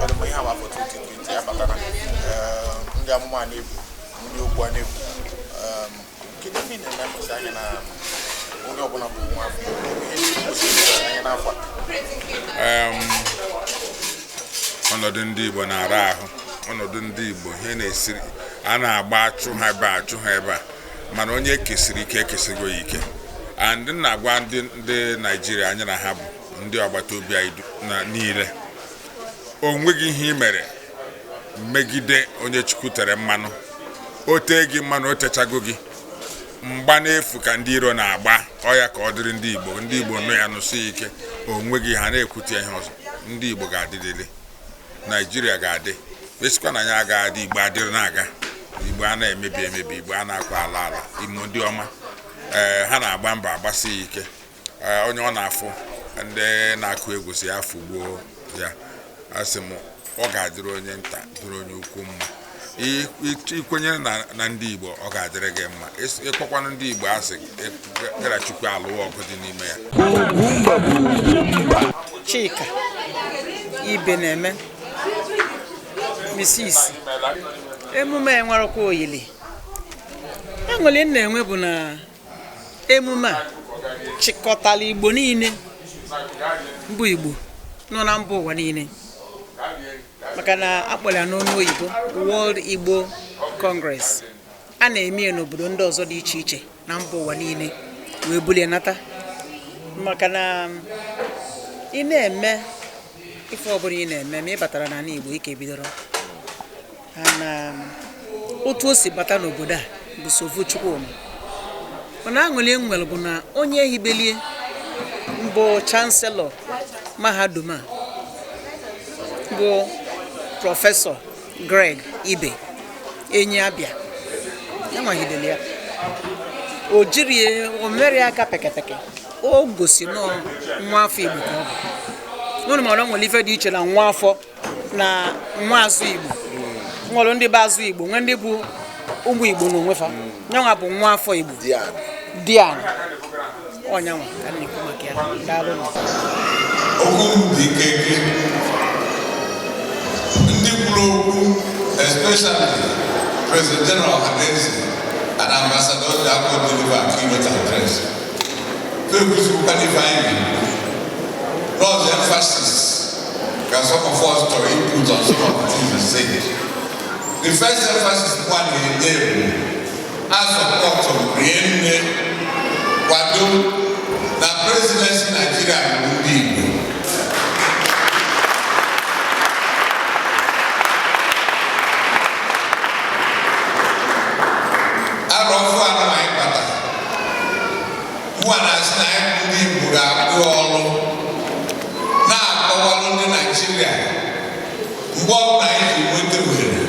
Ọ dị mma. Ihe a bụ afọ 2020 abatara. Ndị amụma a na-ebu, ndị okwu a na-ebu, kedu ebe ị na-elekwasị anya na onye ọbụla bụ nwa afọ ihe ndị kwesịrị anya n'afọ a? Ọnọdụ ndị Igbo na-ara ahụ. Ọnọdụ ndị Igbo, ihe na-esiri a na-agba achụ ha ebe a, achụ ha ebe a, mana onye ekesiri ike, ekesigo ya ike. And m na-agwa ndị Naijiria anyị na ha bụ ndị agbata obi anyị na niile, o nweghị ihe ị mere megide onye Chukwu tere mmanụ. O tee gị mmanụ, o techago gị. Mgba n'efu ka ndị iro na-agba ọya ka ọ dịrị ndị Igbo. Ndị Igbo nụ ya nụsị ya ike. O nweghị ha na-ekwute ihe ọzọ. Ndị Igbo ga-adịrịrị, Naijiria ga-adị. Esikwa na anyị agaghị adị, Igbo adịrị na-aga. Igbo a na-emebi emebi, Igbo a na-akwa ala ala. Imo ndị ọma, ee, ha na-agba mbọ agbasi ya ike. Ee, onye ọ na-afụ ndị na-akụ egwu si ya fụgbuo ya. Asị m, ọ ga-adịrị onye nta, dịrị onye ukwu mma. Ikwenyere na ndị Igbo, ọ ga-adịrị gị mma. Ịkpọkwanụ ndị Igbo asị, gara Chukwu alụwa ọgụ dị n'ime ya. Chika Ibe na-eme Mrs. Emume a enwerekwa oyili enwere m na-enwe bụ na emume a chịkọtara Igbo niile bụ Igbo nọ na mba ụwa niile, maka na akpọrọ ya n'ọnụ oyibo World Igbo Congress. A na-eme ya n'obodo ndị ọzọ dị iche iche na mba ụwa niile wee bulie nata, maka na ị na-eme ife ọbụla ị na-eme, ma ị batara n'ala Igbo, ike bidoro ha na otu o si bata n'obodo a bụ Sofu Chukwuma. Mana aṅụrị m nwere bụ na onye hibelie mbụ chancellor mahadum a bụ Professor Greg Ibe Enyi Abịa, ya nwahidere ya. O jiri ya, o mere ya aka pekepeke, o gosi nọọ nwa afọ Igbo ka ọ bụ. Unu mara o nwere ife dị iche na nwa afọ na nwa azụ Igbo. Nwere ndị bụ azụ Igbo, nwee ndị bụ ụmụ Igbo n'onwe fa. Nyanwa bụ nwa afọ Igbo diana ọnyanwa ka m na-ekwu maka ya. Daalụ. Okwu m dị ikeke. Ndị kwuru okwu, especially President General Ohanaeze and Ambassador Ojiako, deliver keynote address. Fekwuzikwukwa n'ife anyị na-ekwu. Lord's emphasis ka some of us chọrọ input on some of the things he said. The first emphasis kwa na-enye bụ a support rie nne kwado na presidency Nigeria bụ ndị Igbo. Arọ ọfụ anọ anyị kpata mụa na-asị na anyị bụ ndị Igbo ga-akwụ ọrụ na-akọwalụ ndị Naijiria mgbe ọbụla anyị ji nweta ohere,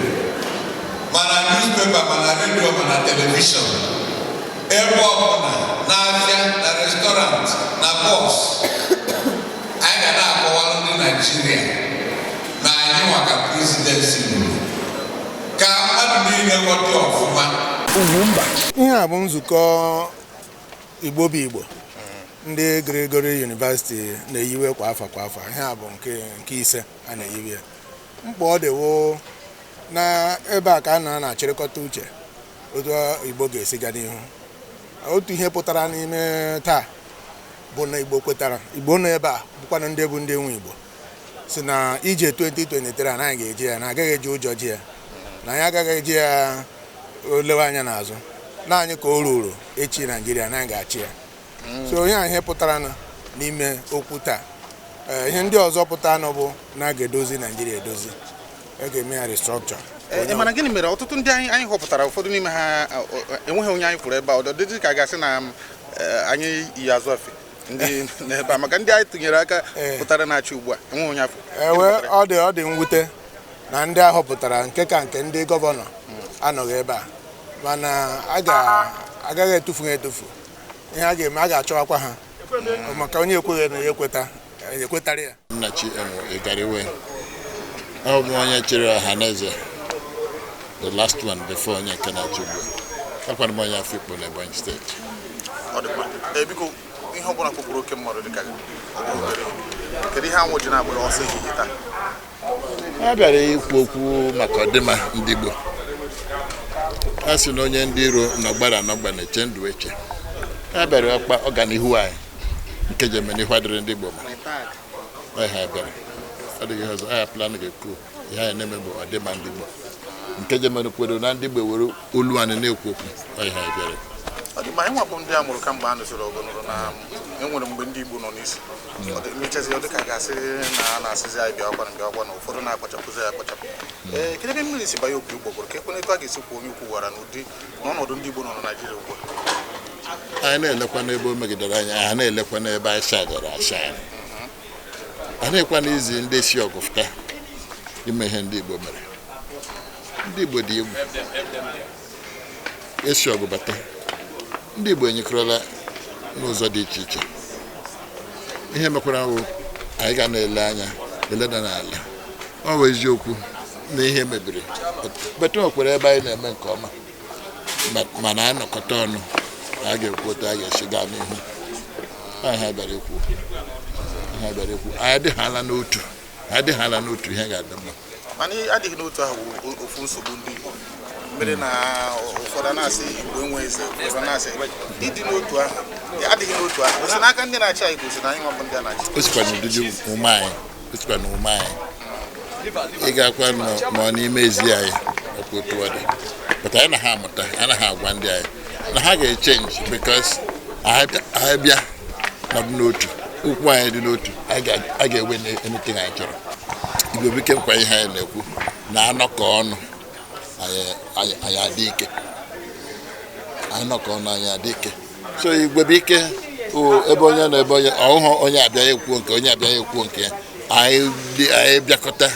mana newspaper, mana redio, mana television, ebe ọbụla, n'afịa, na restaurant, na bus, anyị ga na-akọwalụ ndị Naijiria na anyị maka presidency ruru ka mmadụ niile ghọta ọfụma. Ihe a bụ nzukọ Igbo bụ Igbo ndị Gregory University na-eyiwe kwa afọ kwa afọ. Ihe a bụ nke ise a na-eyiwe ya. Mkpa ọ dịwo na ebe a ka a na-achịrịkọta uche otu Igbo ga-esi gaa n'ihu. Otu ihe pụtara n'ime taa bụ na Igbo kwetara, Igbo nọ ebe a bụkwana ndị bụ ndị nwe Igbo, si na ije 2023 a na anyị ga-eji ya na agaghị eji ụjọ ji ya, na anyị agaghị eji ya olewe anya n'azụ, na anyị ka o ruru echi Naijiria na anyị ga-achị ya. So onye a ihe pụtara n'ime okwu taa. Ihe ndị ọzọ pụtara nụ bụ na a ga-edozi Naijiria edozi, a ga-eme ya restructure. Mana gịnị mere ọtụtụ ndị anyị họpụtara, ụfọdụ n'ime ha enweghị onye anyị kwuru ebe a? Ọ dị ka a ga-asị na anyị yi azụ afe ndị n'ebe a, maka ndị anyị tụnyere aka pụtara na-achị ugbu a, enweghị onye afọ. Ewe, ọ dị mwute na ndị a họpụtara, nke ka nke ndị governor, anọghị ebe a, mana a agaghị etufu ha etufu. Ihe a ga-eme, a ga-achọwakwa ha, maka onye ekweghị na ya ekweta ekwetara ya. Nnachi Emo Igariwe. Ọ bụ onye chịrị Ọhaneze, the last one before onye nke na-achị ugbu a. Akwara m onye Afikpo na Ebonyi Steeti. Ọ dị mma. Ee, biko, ihe ọbụla kpọkpụrụ oke mmadụ dịka gị, ọ bụ obere ihe. Kedu ihe anwụ ji na-agba ọsọ ehihie taa? A bịara ikwu okwu maka ọdịmma ndị Igbo. A sị na onye ndị iro nọgbara anọgba na-eche ndụ eche. A bịara ọkpa ọganihu anyị nke ji eme n'ihu adịrị ndị Igbo ma ọ ihe a bịara. Ọ dịghị ihe ọzọ anyị plan ga-ekwu. Ihe anyị na-eme bụ ọdịmma ndị Igbo nke ji mere kwero na ndị Igbo were olu anyị na-ekwu okwu. Ọ ihe anyị bịara. Ọ dị mma. Anyị nwabụ ndị a mụrụ kamgbe a nụsịrị ọgụ nụrụ na enwere mgbe ndị Igbo nọ n'isi. Ọ dị mechazi, ọ dị ka a ga-asị na a na-asịzi anyị bịa ọkwa na ụfọdụ na-akpachapụzi ya akpachapụ. Ee, kedu ebe mmiri si banye opi ụgbọgụrụ, ka ekwena etu a ga-esi kwuo onye ukwu gwara n'ụdị n'ọnọdụ ndị Igbo nọ na Naịjirịa ugbu a? Anyị na-elekwa n'ebe o megidere anyị, anyị na-elekwa n'ebe anyị shagara ashagara, anyị na-ekwa n'izi ndị si ọgụ fụta ime ihe ndị Igbo mere. Ndị Igbo dị egwu esi ọgụ bata. Ndị Igbo enyekọrọla n'ụzọ dị iche iche. Ihe mekwara wụ anyị ga na-ele anya eleda n'ala. Ọ bụ eziokwu na ihe mebiri beta nwekwara ebe anyị na-eme nke ọma, mana anyị nọkọta ọnụ, a ga-ekwu otu a ga-esi gaa n'ihu. Anyị bịara ikwu ihe bịara ikwu, anyị adịghala n'otu, anyị adịghala n'otu, ihe ga-adị mma. Mana adịghị n'otu ahụ bụ ofu nsogbu ndị Igbo mere na ụfọdụ na-asị Igbo enwe eze, ụfọdụ na-asị ịdị n'otu ahụ adịghị n'otu ahụ o si n'aka ndị na-achị anyị, gosi na anyị nwa bụ ndị a na-achị. O sikwa n'ụdịdị ume anyị, o sikwa n'ume anyị. Ị ga-akwa nọ n'ime ezi anyị ọkwa otu ọ dị, but anyị na ha amụta, anyị na ha agwa ndị anyị na ha ga-echange, because anyị bịa nọdụ n'otu, okwu anyị dị n'otu, anyị ga-ewe anything anyị chọrọ. Igbo bụ ike nkwa. Ihe anyị na-ekwu na anọkọ ọnụ anyị adị ike, anyị nọkọ ọnụ anyị adị ike. So Igwe bụ ike ebe onye nọ, ebe onye ọhụụ, onye abịa ekwuo nke onye abịa ekwuo nke ya, anyị bịakọta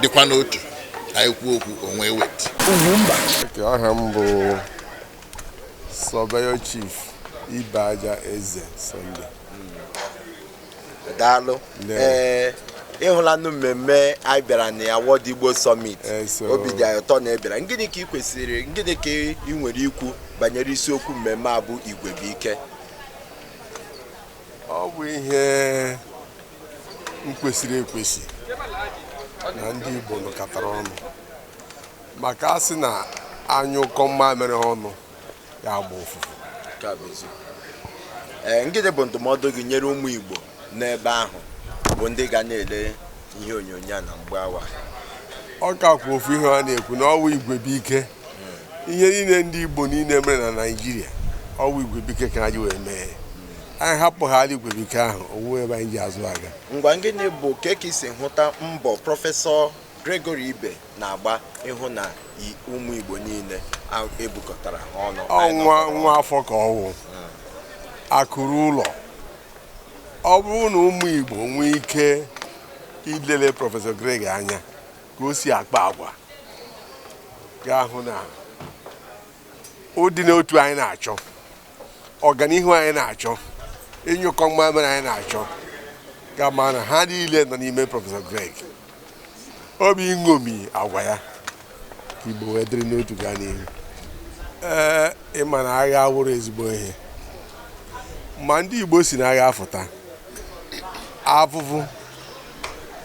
dịkwa n'otu, anyị kwuo okwu onwe wet. Aha m bụ Surveyor Chief Ibeaja Eze Sunday. Daalụ. Ee, ịhụlanụ mmemme anyị bịara na ya, World Igbo Summit. Obi dị anyị ụtọ na ị bịara. Gịnị ka ị kwesịrị, gịnị ka ị nwere ikwu banyere isiokwu mmemme a bụ Igwe bụ Ike? Ọ bụ ihe m kwesịrị ekwesị na ndị Igbo nọkọtara ọnụ, maka a sị na anyụkọ mmamịrị ọnụ, ya agba ụfụfụ. Nke a bụ eziokwu. Ee, gịnị bụ ndụmọdụ gị nyere ụmụ Igbo n'ebe ahụ bụ ndị ga na-ele ihe onyonyo a na mgbe awa? Ọ ka kwa ofu ihe a na-ekwu na ọwụ igwe bụ ike. Ihe niile ndị Igbo niile mere na Naịjirịa, ọwụ igwe bụ ike ka anyị wee mee. Anyị hapụ ha igwe bụ ike ahụ, owuwe ebe anyị ji azụ aga. Ngwa, gịnị bụ ka ka isi hụta mbọ Prọfesọ Gregory Ibe na-agba ịhụ na ụmụ Igbo niile ebukọtara ha ọnụ? Ọnwa nwa afọ ka ọwụ akụrụ ụlọ. Ọ bụrụ na ụmụ Igbo nwee ike ilele Prọfesọ Greg anya ka o si akpa agwa, ga-ahụ na ụdị n'otu anyị na-achọ, ọganihu anyị na-achọ, ịnyụkọ mmamịrị anyị na-achọ, ga-ama na ha niile nọ n'ime Prọfesọ Greg. Ọ bụ iṅomi agwa ya ka Igbo wee dịrị n'otu gaa n'ihu. Ee, ịma na agha awụrụ ezigbo ihe, ma ndị Igbo si n'agha afụta afụfụ,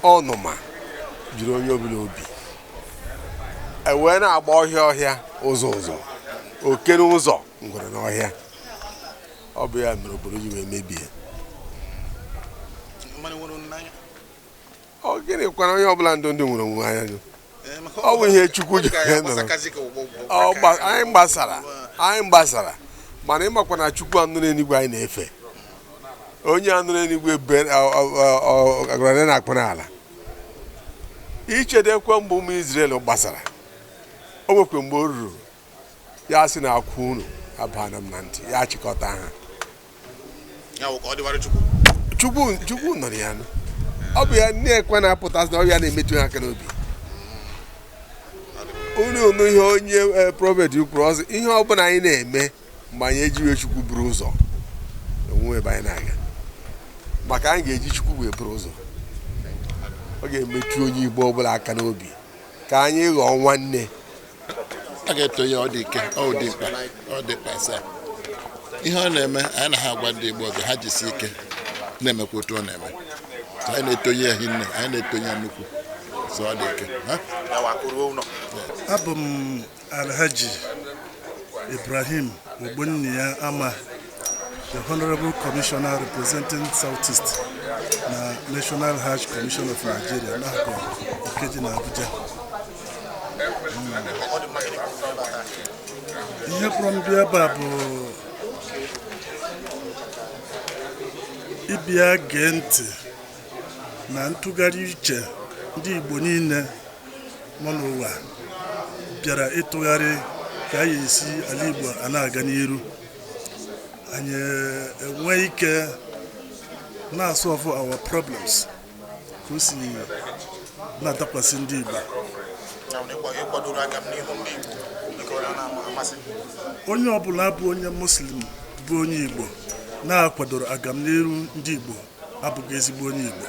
ọnụma jiri onye ọbụla obi e wee na-agba ọhịa ọhịa, ụzọ ụzọ, oke n'ụzọ, ngwere n'ọhịa. Ọ bụ ya mere obodo ji wee mebie. Mmanụ nwere n'anya. Ọ gịnị kwara onye ọbụla ndụ ndụ nwere onwe anya nụ? Ọ bụ ihe Chukwu ji wee nọrọ. Anyị gbasara, anyị gbasara, mana ịmakwa na Chukwu anụ n'eluigwe anyị na-efe, onye anụ n'eluigwe agara na-akpụ n'ala. Ichedekwe mgbe ụmụ Izrel gbasara, o nwekwe mgbe o ruru, ya sị na akwa unu abana m na ntị, ya chịkọta ha. Ya wụ ka ọ dịwara Chukwu. Chukwu, Chukwu nọrọ ya nụ. Ọ bụ ya na-ekwe na-apụtasị na ọ bụ ya na-emetụ ha aka n'obi. Unu nụ ihe onye prophet kwuru, ọsị ihe ọbụla anyị na-eme mgbe anyị ejighị Chukwu buru ụzọ, onwe ebe anyị na-aga. Maka anyị ga-eji Chukwu wee buru ụzọ, ọ ga-emetụ onye Igbo ọbụla aka n'obi ka anyị ghọọ nwanne. A ga-eto ya. Ọ dị ike, ọ dị mkpa, ọ dị mkpa saa ihe ọ na-eme. Anyị na ha agwa ndị Igbo ọzọ ha jisi ike na-emekwa otu ọ na-eme. So anyị na-etonye ya hinne, anyị na-etonye ya nnukwu. So ọ dị ike. Ha? Abụ m Alhaji Ibrahim Ogbonnia Ama, the Honorable Commissioner representing Southeast na National Hajj Commission of Nigeria, NAHCON, nke dị na Abuja. Ihe kpọrọ m bịa ebe a bụ ịbịa gee ntị na ntụgharị uche ndị Igbo niile nọ n'ụwa bịara ịtụgharị ka anyị esi ala Igbo a na-aga n'iru, anyị enwe ike na-solve our problems ka o si na-adakwasị ndị Igbo. Ịkwadoro aga m n'ihu ndị Igbo dịka ọ na-amasị. Onye ọbụla bụ onye Muslim bụ onye Igbo na-akwadoro agamniru ndị Igbo abụghị ezigbo onye Igbo.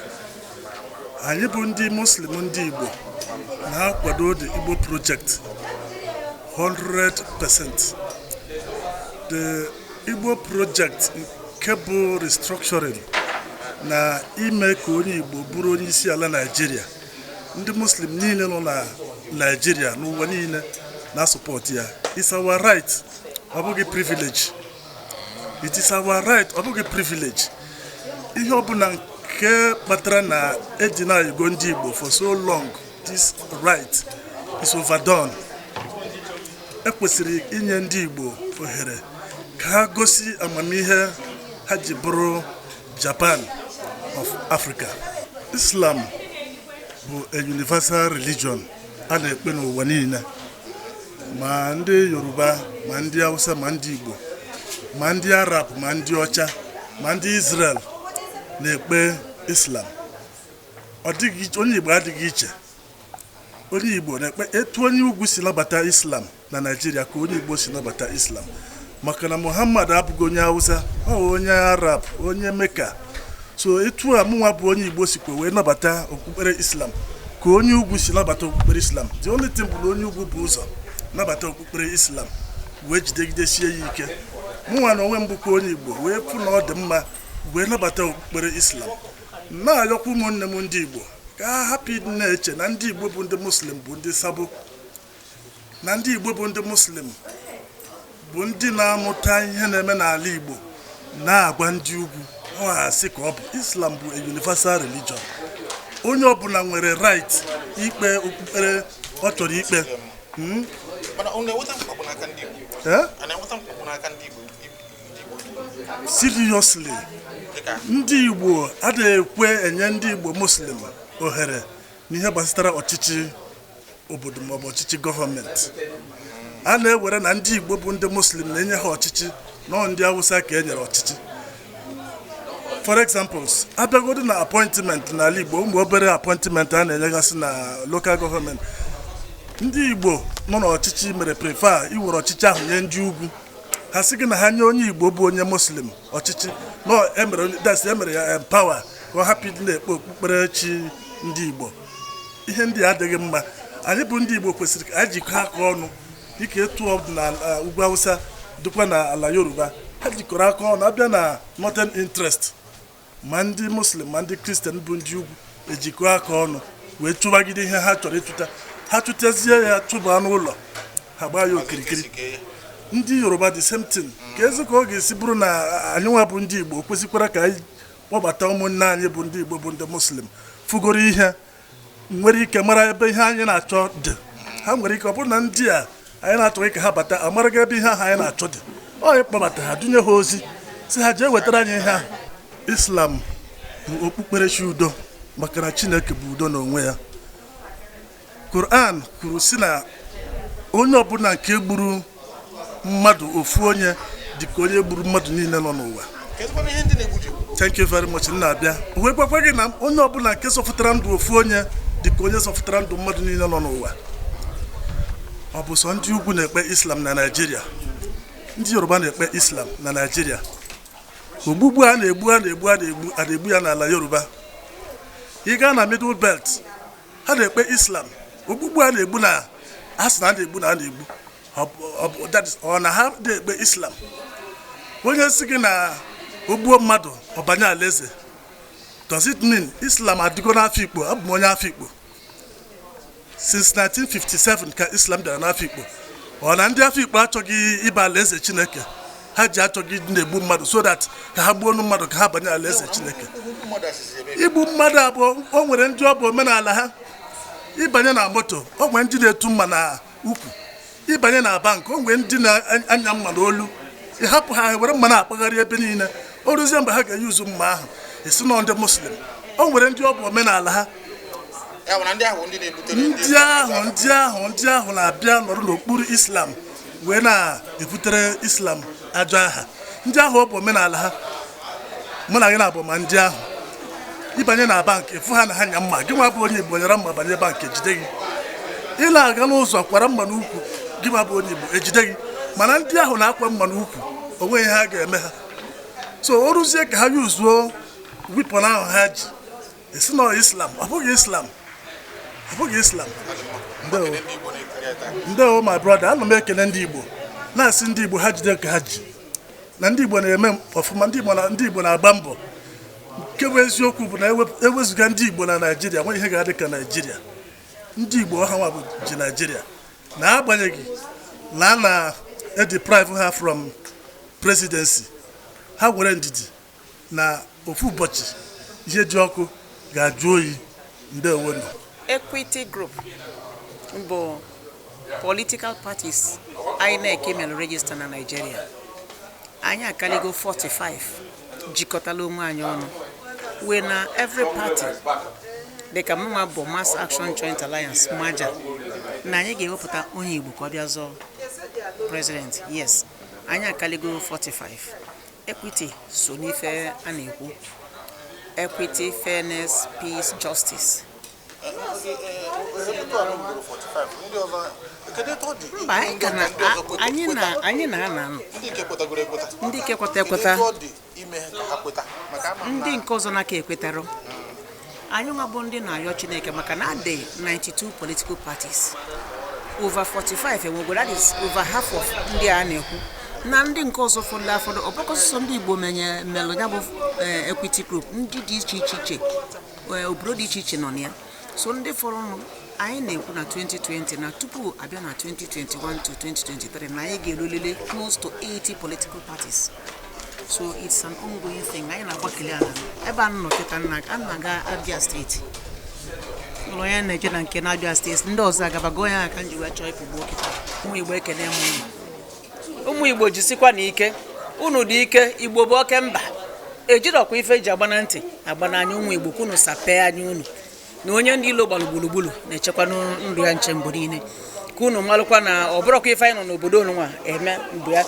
Anyị bụ ndị Muslim, ndị Igbo na-akwado the Igbo project 100%. The Igbo project nke bụ restructuring na ime ka onye Igbo bụrụ onye isi ala Naịjirịa, ndị Muslim niile nọ na Naịjirịa, n'ụwa niile, na-support ya. It's our right, ọ bụghị privilege. It is our right, ọ bụghị privilege. Ihe ọbụla nke kpatara na eji na-ayịgo ndị Igbo for so long this right is overdone. Ekwesịrị inye ndị Igbo ohere ka ha gosi amamihe ha ji bụrụ Japan of Africa. Islam bụ a universal religion a na-ekpe n'ụwa niile, ma ndị Yoruba, ma ndị Hausa, ma ndị Igbo, ma ndị Arab, ma ndị ọcha, ma ndị Israel na-ekpe Islam. Ọ dịghị onye Igbo adịghị iche. Onye Igbo na-ekpe etu onye ugwu si nabata Islam na Naịjirịa ka onye Igbo si nabata Islam. Maka na Muhammad abụghị onye Hausa, ọ bụ onye Arab, onye Mecca. So etu a mụnwa bụ onye Igbo sikwa wee nabata okpukpere Islam ka onye ugwu si nabata okpukpere Islam. The only thing bụ na onye ugwu bụ ụzọ nabata okpukpere Islam wee jidegidesie ya ike. Mụnwa na onwe m bụkwa onye Igbo wee fụ na ọ dị mma wee nabata okpukpere Islam, na-ayọkwa ụmụnne m ndị Igbo ka ha hapụ ịdị na-eche na ndị Igbo bụ ndị Muslim bụ ndị sabo, na ndị Igbo bụ ndị Muslim bụ ndị na-amụta ihe na-eme n'ala Igbo na-agwa ndị ugwu. Ọ asị ka ọ bụ. Islam bụ a universal religion. Onye ọbụla nwere right ikpe okpukpere ọ chọrọ ikpe. Mana ọ na-enweta mkpagbu n'aka ndị Igbo? Eh? A na-enweta mkpagbu n'aka ndị Igbo, ndị Igbo? Seriously, ndị Igbo adịghị ekwe enye ndị Igbo Muslim ohere n'ihe gbasara ọchịchị obodo maọbụ ọchịchị gọọmenti. A na-ewere na ndị Igbo bụ ndị Muslim na-enye ha ọchịchị, nọ ndị Awụsa ka e nyere ọchịchị. For examples, abịagodo na appointment n'ala Igbo, ụmụ obere appointment a na-enyegasị na local government, ndị Igbo nọ n'ọchịchị mere prefer iwere ọchịchị ahụ nye ndị ugwu. Ha sị gị na ha nye onye Igbo bụ onye Muslim ọchịchị nọ emere, that's emere ya empower ka ọ hapụ ịdị na-ekpe okpukperechi ndị Igbo. Ihe ndị a adịghị mma. Anyị bụ ndị Igbo kwesịrị ka anyị jikọọ aka ọnụ, dịka etu ọ dị na ugwu Hausa, dịkwa na ala Yoruba, ha jikọrọ aka ọnụ. Abịa na northern interest, ma ndị Muslim ma ndị Kristian bụ ndị ugwu ejikọ aka ọnụ wee chụbagide ihe ha chọrọ ịchụta. Ha chụtazie ya, chụba n'ụlọ ha, gbaa ya okirikiri. Ndị Yoruba, the same thing. Ka ezi ka ọ ga-esi bụrụ na anyị nwa bụ ndị Igbo kwesịkwara ka anyị kpọbata ụmụnne anyị bụ ndị Igbo bụ ndị Muslim fugoro ihe nwere ike mara ebe ihe anyị na-achọ dị. Ha nwere ike ọ bụrụ na ndị a anyị na-achọghị ka ha bata amaraghị ebe ihe ahụ anyị na-achọ dị. Ọ anyị kpọbata ha, dunye ha ozi, si ha jee wetara anyị ihe ahụ. Islam bụ okpukperechi udo, maka na Chineke bụ udo n'onwe ya. Quran kwuru si na onye ọbụla nke gburu mmadụ ofu onye dị ka onye gburu mmadụ niile nọ n'ụwa. Kedụkwanụ ihe ndị na-egbu ji egbu? Thank you very much. Nna, abịa wee gwakwa gị na onye ọbụla nke zọfụtara ndụ ofu onye dị ka onye zọfụtara ndụ mmadụ niile nọ n'ụwa. Ọ bụ sọ ndị ugwu na-ekpe Islam na Naịjirịa? Ndị Yoruba na-ekpe Islam na Naịjirịa. Ogbugbu a na-egbu, a na-egbu, a na-egbu, a na-egbu ya n'ala Yoruba. Ị gaa na Middle Belt, ha na-ekpe Islam. Ogbugbu a na-egbu, na a sị na a na-egbu, na a na-egbu, ọ na ha na-ekpe Islam? Onye si gị na ogbuo mmadụ ọbanye alaeze, does it mean Islam adịgo n'Afikpo? Abụ m onye Afikpo. Since 1957 ka Islam bịara n'Afikpo. Ọ na ndị Afikpo achọghị ịba alaeze Chineke? Ha ji achọghị ịdị na-egbu mmadụ so that ka ha gbuo mmadụ ka ha banye alaeze Chineke? Igbu mmadụ abụọ, o nwere ndị ọ bụ omenala ha. Ịbanye na moto, o nwere ndị na-etu mma na ukwu. Ịbanye na bank, o nwere ndị na-anya mma n'olu. Ịhapụ ha were mma na-akpagharị ebe niile, o ruzie mgbe ha ga-eyuzu mma ahụ, esi nọ ndị Muslim. O nwere ndị ọ bụ omenala ha. Ya bụ na ndị ahụ ndị na-ebutere Ndị ahụ, ndị ahụ, ndị ahụ na-abịa nọrọ n'okpuru Islam wee na-ebutere Islam ajọ aha. Ndị ahụ ọ bụ omenala ha, mụ na gị na-abụ ma ndị ahụ. Ịbanye na bank, ịfụ ha na ha nya mma. Gị nwa bụ onye Igbo nyere mma banye bank, ejide gị. Ị na-aga n'ụzọ kwara mma n'ukwu, gị nwa bụ onye Igbo, ejide gị. Mana ndị ahụ na-akwa mma n'ukwu, onweghị ihe ha ga-eme ha. So o ruzie ka ha yuzuo weapon ahụ ha ji, esi nọ Islam. Ọ bụghị Islam, ọ bụghị Islam. Ndewo, ndewo, my brother. Ana m ekele ndị Igbo, na-asị ndị Igbo ha jide ka ha ji, na ndị Igbo na-eme ọfụma. Ndị Igbo na ndị Igbo na-agba mbọ. Nke bụ eziokwu bụ na ewezụga ndị Igbo na Naịjirịa, nwe ihe ga-adị ka Naịjirịa. Ndị Igbo ha nwa bụ ji Naịjirịa, na-agbanyeghị na a na-edeprive ha from presidency. Ha nwere ndidi na ofu ụbọchị ihe dị ọkụ ga-ajụ oyi. Ndewonu. Equity Group bụ political parties INEC mere register na Nigeria. Anyị akaligo 45 jikọtala onwe anyị ọnụ wee na every party, dịka mụnwa bụ Mass Action Joint Alliance, MAJA, na anyị ga-ewepụta onye Igbo ka ọ bịa zọọ president. Yes, anyị akaligo 45. Equity so n'ife a na-ekwu: equity, fairness, peace, justice. Mba, anyị ka na anyị na anyị na-ana anọ. Ndị nke kwetagoro ekweta. Ndị nke kweta ekweta. Kedu etu ọ dị ime ka ha kweta maka ama m Ndị nke ọzọ n'aka ekwetara. Anyị nwa bụ ndị na-ayọ Chineke maka na adị 92 political parties, over 45 enwego, that is over half of ndị a na-ekwu na ndị nke ọzọ fọdụrụ afọdụ. Ọbụkọsọsọ ndị Igbo menye melụ ya bụ equity group, ndị dị iche iche iche, obodo dị iche iche nọ na ya. So ndị fọrọnụ, anyị na-ekwu na 2020 na tupu abịa na 2021 to 2023 na anyị ga-erulele close to 80 political parties. So it's an ongoing thing. Anyị na-agbakeli ala ebe a nọ kịta nna a na-aga Abia Steeti, ụlọ onye na-eje na nke na-Abia Steeti, ndị ọzọ agabago ya aka nji wee chọọ ịpụ gbuo kịta. Ụmụ Igbo, ekene m unu. Ụmụ Igbo, jisikwa na ike unu dị ike. Igbo bụ oke mba, ejirọkwa ife eji agba na ntị agba n'anya. Ụmụ Igbo, kwunu sapee anya unu na onye ndị ilo gbara gburugburu na-echekwa ndụ ya nche mgbe niile, ka unu malụkwa na ọ bụrọkwa ife anyị nọ n'obodo onunwa eme mgbe ya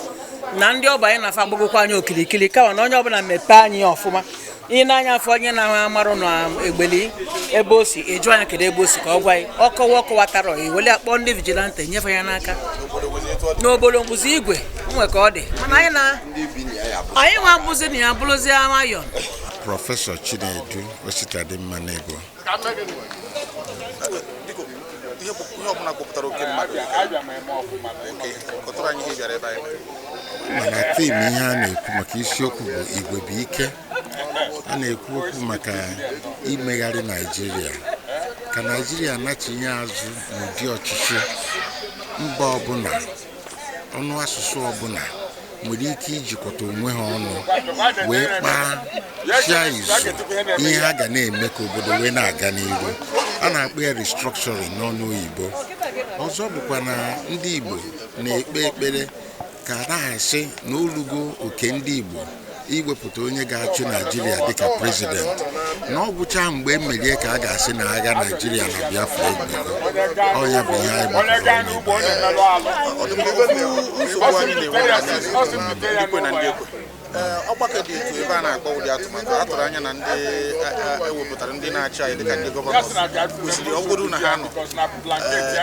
na ndị ọba anyị na-afa agbagokwa anyị okirikiri, kama na onye ọbụla mepee anyị ọfụma. Ihe n'anya afọ onye na-amarụ na egbeli ebe o si eju anya, kedu ebe o si, ka ọ gwa anyị ọkọwa ọkọwatara ewele akpọ ndị vigilante nyefe ya n'aka n'obodo mkpụzi igwe nwe ka ọ dị. Mana anyị na anyị nwa bụzi na ya bụrụzie nwayọ. Prọfesọ Chinedu Ositadimma Nebo. Biko, ihe ọbụla kpọpụtara oke mmadụ, oke kọtụrụ anyị ihe bịara ebe anyị. Mana theme ihe a na-ekwu maka isiokwu bụ igwe bụ ike. A na-ekwu okwu maka imegharị Naijiria ka Naijiria nachinye azụ n'ụdị ọchịchị mba ọbụla, ọnụ asụsụ ọbụla nwere ike ijikọta onwe ha ọnụ wee kpaa chia izu ihe ha ga na-eme ka obodo wee na-aga n'iru. A na-akpọ ya restructuring n'ọnụ oyibo. Ọzọ bụkwa na ndị Igbo na-ekpe ekpere ka a na-asị na olugo oke ndị Igbo iwepụta onye ga-achị Naijiria dịka president, na ọ gwụcha mgbe emerie ka a ga-asị na agha Naijiria na Biafra ebigo. Ọ ya bụ ihe anyị gbakọrọ ọnụ. Ọ dị mma. Okwu nsogbu anyị na-enwe na ndị kwe na ndị ekwe. Ee, ọgbakọ dị etu ebe a na-akpọ ụdị atụmatụ a tụrụ anya na ndị ewepụtara ndị na-achị anyị dịka ndị governor kwesịrị, ọ bụrụ na ha nọ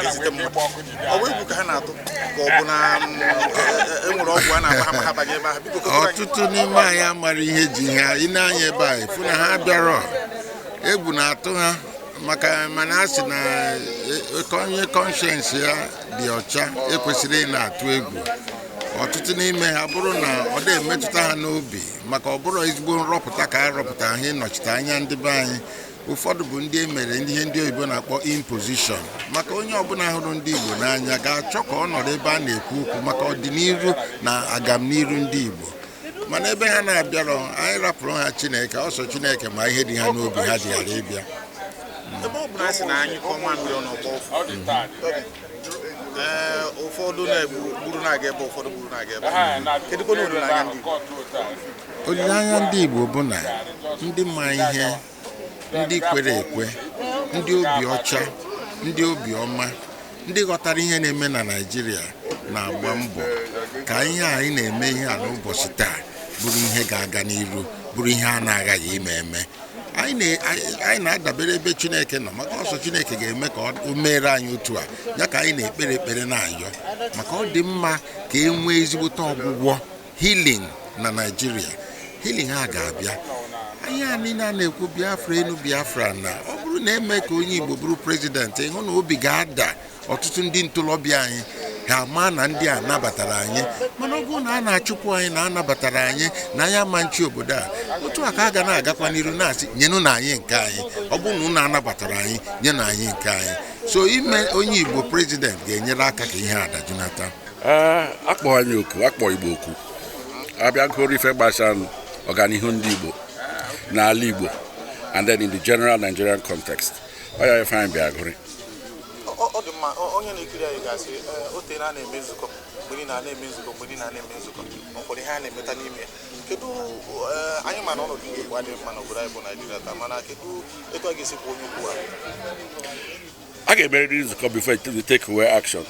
ezite mmadụ, ọ bụ egwu ka ha na-atụ, ka ọ bụ na e nwere ọgwụ a na-agba ha ma ha banye ebe ahụ? Biko, kọtụrụ anyị. Ọtụtụ n'ime anyị amara ihe ji ha ị na-anya ebe a ịfụ na ha bịara, egwu na-atụ ha, maka mana a sị na onye conscience ya dị ọcha ekwesịrị ị na-atụ egwu. Ọtụtụ n'ime ha bụrụ na ọ dị emetụta ha n'obi, maka ọ bụrụ ezigbo nrọpụta ka a rọpụta ha ịnọchite anya ndị be anyị. Ụfọdụ bụ ndị e mere ihe ndị oyibo na-akpọ imposition, maka onye ọbụla hụrụ ndị Igbo n'anya ga-achọ ka ọ nọrọ ebe a na-ekwu okwu maka ọdịnihu na agamniru ndị Igbo. Mana ebe ha na-abịarọ, anyị rapụrụ ha Chineke ọsọ. Chineke ma ihe dị ha n'obi ha ji ghara ịbịa. Ebe ọ bụ na a sị na anyị kọọ mamịrị ọnụ ọgbọ ụfụ, ee, ụfọdụ na-egbu gburu na-aga ebe, ụfọdụ gburu na-aga ebe, kedụkwa na olileanya ndị Igbo? Olileanya ndị Igbo bụ na ndị ma ihe, ndị kwere ekwe, ndị obi ọcha, ndị obi ọma, ndị ghọtara ihe na-eme na Naịjirịa na-agba mbọ ka ihe anyị na-eme ihe a n'ụbọchị taa bụrụ ihe ga-aga n'iru, bụrụ ihe a na-aghaghị ime eme. Anyị na-adabere ebe Chineke nọ, maka ọsọ Chineke ga-eme ka o meere anyị otu a ya ka anyị na-ekpere ekpere na-ayọ maka ọ dị mma ka e nwee ezigbote ọgwụgwọ, healing na Naịjirịa. Healing a ga-abịa. Anyị a niile a na-ekwu Biafra enu, Biafra na ọ bụrụ na eme ka onye Igbo bụrụ president, ịhụ na obi ga-ada ọtụtụ ndị ntorobịa anyị, ha ama na ndị a nabatara anyị. Mana ọ bụrụ na a na-achụpụ anyị na anabatara anyị na anyị ama nchi obodo a, otu a ka a ga na-agakwa n'iru na-asị nyenụ na anyị nke anyị. Ọ bụrụ na unu anabatara anyị, nyenụ anyị nke anyị. So ime onye Igbo president ga-enyere aka ka ihe a dajunata. Ee, akpọ anyị oku, akpọ Igbo oku, abịa gụrụ ife gbasara ọganihu ndị Igbo n'ala Igbo and then in the general Nigerian context. Ọ ya ife anyị bịa gụrị. Ọ dị mma. Onye na-ekiri anyị ga-asị, o teela a na-eme nzukọ, mgbe niile a na-eme nzukọ, mgbe niile a na-eme nzukọ, ụfọdụ ihe a na-emeta n'ime ya. Kedu anyị ma na ọnọdụ ndị Igbo adịghị mma n'obodo anyị bụ Naijiria taa, mana kedu etu a ga-esi kwuo onye ukwu a? A ga-emerịrị nzukọ before you take away action.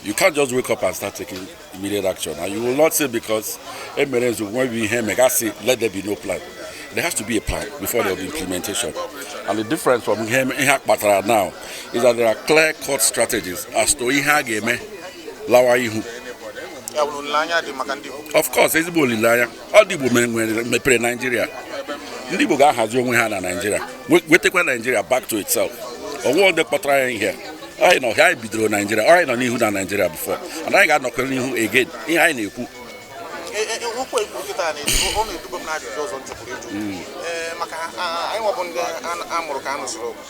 You can't just wake up and start taking immediate action, and you will not say because e mere nzukọ nwebi ihe eme gasị, let there be no plan. There has to be a plan before there will be implementation. And the difference from ihe ihe a kpatara now is that there are clear cut strategies as to ihe a ga-eme lawa ihu. Ya bụ na olileanya dị maka ndị Igbo. Of course, ezigbo olileanya. Ọ dị Igbo mepere Nigeria. Ndị Igbo ga-ahazi onwe ha na Nigeria, wetakwa Nigeria back to itself. Onwe ndị kpọtara ya ihe anyị nọ, anyị bidoro Nigeria, anyị nọ n'ihu na Nigeria before, and anyị ga-anọkwa n'ihu again. Ihe anyị na-ekwu Okwu ekwu kịta ọ na-eduba m n'ajụjụ ọzọ m chọkwuru ịjụ. Ee, maka anyị nwabụ ndị a mụrụ ka a nụsịrị ọgụ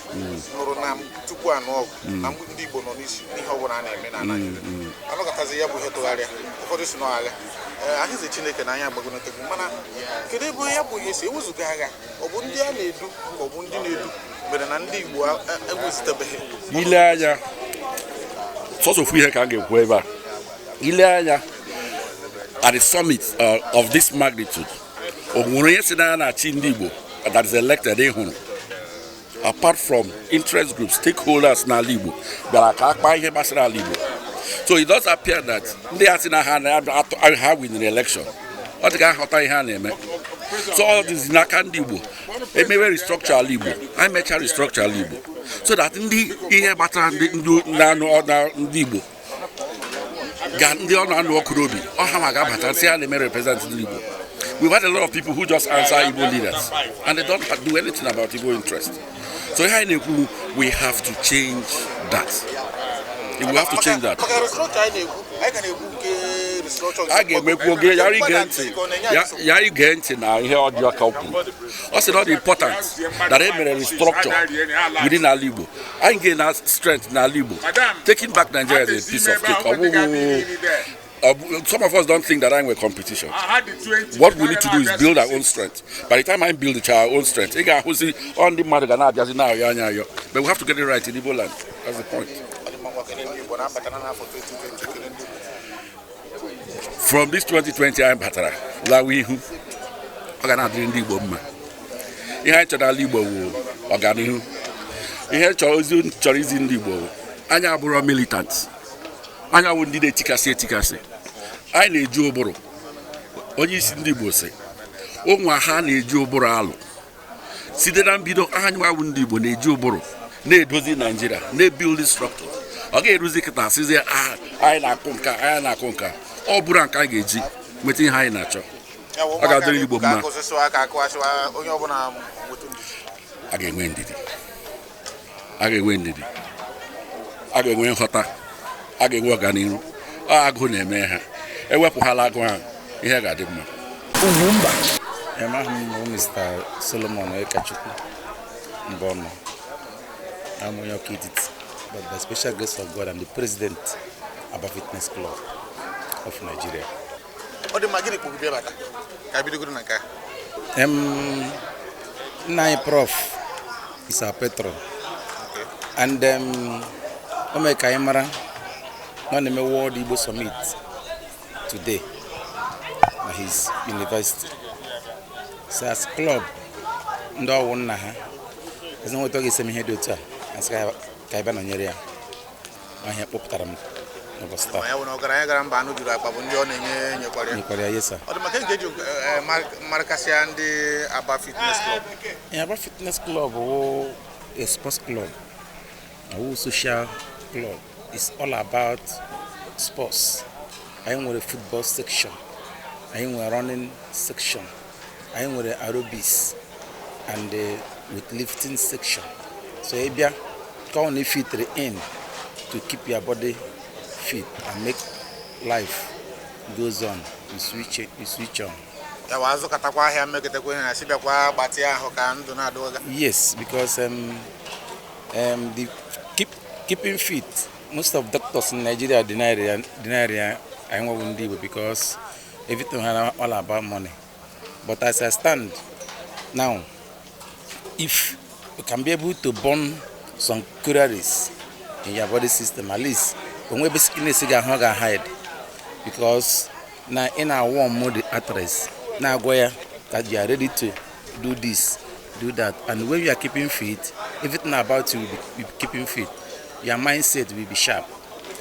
nụrụ na tupu anụ ọgụ na ndị Igbo nọ n'isi n'ihe ọbụla a na-eme na Naịjirịa. Anọkọtazi ya bụ ihe tụgharịa, ụfọdụ si n'agha. Ee, ahịze Chineke na anyị agbagonategwu, mana kedu ebe ya bụ ihe si ewezụga agha? Ọ bụ ndị a na-edu ka ọ bụ ndị na-edu mere na ndị Igbo ewezitebeghị? Ile anya, sọsọ ofu ihe ka a ga-ekwu ebe a. Ile anya at the summit of this magnitude, o nwere onye si na ya na-achị ndị Igbo that is elected ị hụrụ, apart from interest groups, stakeholders n'ala Igbo bịara ka akpa ihe gbasara ala Igbo? So it does appear that ndị a sị na ha na ha win election, ọ dị ka aghọta ihe a na-eme. So ọ dịzi n'aka ndị Igbo emewe restructure ala Igbo. Anyị mechaa restructure ala Igbo so that ndị ihe gbasara ndị ndị na-anụ ndị Igbo ga ndị ọ na-anụ ọkụ n'obi ọ ha ma ga-abata sị ha na-eme represent ndị Igbo. We've had a lot of people who just answer Igbo leaders and they don't do anything about Igbo interest. So ihe anyị na-ekwu, we have to change that. We have to change that. Maka restructure anyị na-ekwu, anyị ka na-ekwu nke restructure. A ga-emekwu oge ya ige ntị ya ige ntị na ihe ọjọọ ka o kwuru. Ọ sị na ọ dị important that e mere restructure within ala Igbo. Anyị gain na strength n'ala Igbo. Taking back Nigeria is a piece of cake. Ọ bụghị some of us don't think that I'm a competition. What we need to do is build our own strength. By the time I build our own strength, ị ga-ahụzi ọ ndị mmadụ ga na-abịazi na-ayọ anya ayọ. But we have to get it right in Igbo land. That's the point. Ndị Igbo na-abata n'afọ 2020, kele ndị Igbo. From this 2020 anyị batara lawa ihu, ọ ga na-adịrị ndị Igbo mma. Ihe anyị chọrọ n'ala Igbo wụ ọganihu. Ihe chọrọ ozi chọrọ izi ndị Igbo wụ anyị abụrọ militant, anyị awụ ndị na-etikasị etikasị, anyị na-eji ụbụrụ. Onye isi ndị Igbo si ụmụ ha na-eji ụbụrụ alụ site na mbido. Anyị awụ ndị Igbo na-eji ụbụrụ na-edozi Naijiria, na-ebuild structure. Ọ ga-eruzi kịta asịzi anyị na-akụ nka, anyị na-akụ nka. Ọ bụrụ nke anyị ga-eji nweta ihe anyị na-achọ, ọ ga-adịrị Igbo mma. Onye ọbụla nweta ndidi. A ga-enwe ndidi, a ga-enwe ndidi, a ga-enwe nghọta, a ga-enwe ọganihu. Ọ agụ na-eme ha, ewepụghala agụ ahụ, ihe ga-adị mma. Ugwumba. Aha m bụ Mr. Solomon Ekachukwu Mbọnụ. I'm onye Ọka Etiti, but by special grace of God, I'm the president Aba Fitness Club of Nigeria. Ọ dị mma. Gịnị kpụrụ bịa bata ka bidogoro na nke a? Nna anyị Prof is our patron and o mere ka anyị mara na ọ na-eme World Igbo Summit today na his university. So as club, ndị ọwụ nna ha ezi nweta ọ ga-esi m ihe dị otu a asị ka anyị bịa nọnyere ya. Ma ihe kpọpụtara m n'ụbọchị taa. Ya bụ na ọgaranya gara mba anụ juru akpa bụ ndị ọ na-enye nyekwara ya. Nyekwara ya, yes sir. Ọ dị maka nke eji marịkasịa ndị Aba Fitness Club. Aba Fitness Club wụ a sports club, awụ social club. It's all about sports. Anyị nwere football section, anyị nwere running section, anyị nwere aerobics and weightlifting section. So ị bịa ka ọ na fit in to keep your body fit and make life goes on, you switch on. Ya bụ azụkatakwa ahịa mmeketakwa ihe na sị bịakwa gbatịa ahụ ka ndụ na-adịwaga. Yes, because the keeping fit, most of doctors in Nigeria deny anyị nwewu ndị Igbo because everything ha all about money. But as I stand now, if you can be able to burn some calories in your body system, at least onwe ebe sickness ga-ahụ ga hide, because na ị na-warm the arteries, na-agwa ya that you are ready to do this, do that. And when you are keeping fit, everything about you will be keeping fit. Your mindset will be sharp,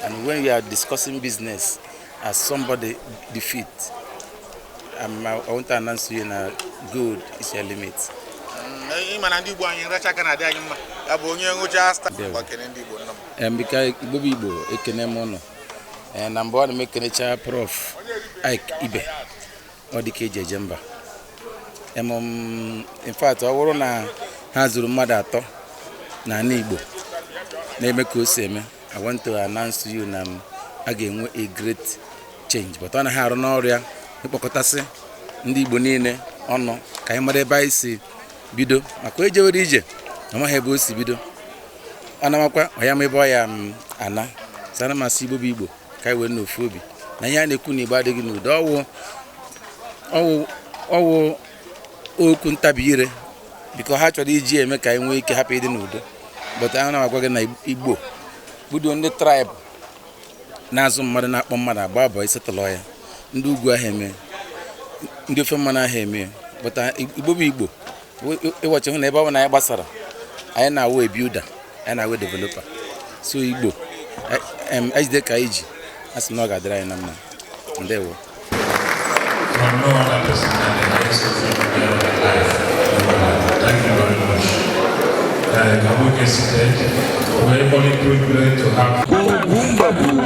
and when you are discussing business as somebody defeat, I want to announce to you na good is your limit. Ịma na ndị Igbo anyị nracha aka na-adị anyị mma. Ya bụ onye ṅụcha star. Ngwa, kene ndị Igbo, nna m. Mbika Igbo bụ Igbo, ekene m ụnụ. Ee, na mbụ ana m ekenecha Prof Ike Ibe, ọ dị ka eji eje mba. In fact, ọ bụrụ na ha zuru mmadụ atọ n'ala Igbo na-eme ka o si eme, I want to announce to you na m a ga-enwe a great change, but ọ naghị arụ n'ọrụ ya ịkpọkọtasị ndị Igbo niile ọnụ ka anyị mara ebe anyị si bido, maka ejewere ije amaghị ebe o si bido, ọ namakwa ọ ya ma ebe ọ ya m ana sana. Masị Igbo bụ Igbo ka anyị were n'ofu obi na ihe a na-ekwu na Igbo adịghị n'udo. Ọwụ ọwụ ọwụ okwu ntabi ire, biko ha chọrọ iji eme ka anyị nwee ike hapụ ịdị n'udo, but ana m agwa gị na Igbo budo ndị tribe na-azụ mmadụ, na-akpọ mmadụ agba abọ isetụlọ ya. Ndị ugwu ahụ eme, ndị ofe mmanụ ahụ eme, but Igbo bụ Igbo. Ịwọchi hụ na ebe ọ bụ na anyị gbasara, anyị na-awụ a builder, anyị na-awụ developer. So Igbo ejide ka anyị ji a sị na ọ ga-adịrị anyị na mma. Ndewo. From no other person than the highest official of life. Thank you very much. Can we get seated? We're equally privileged to have.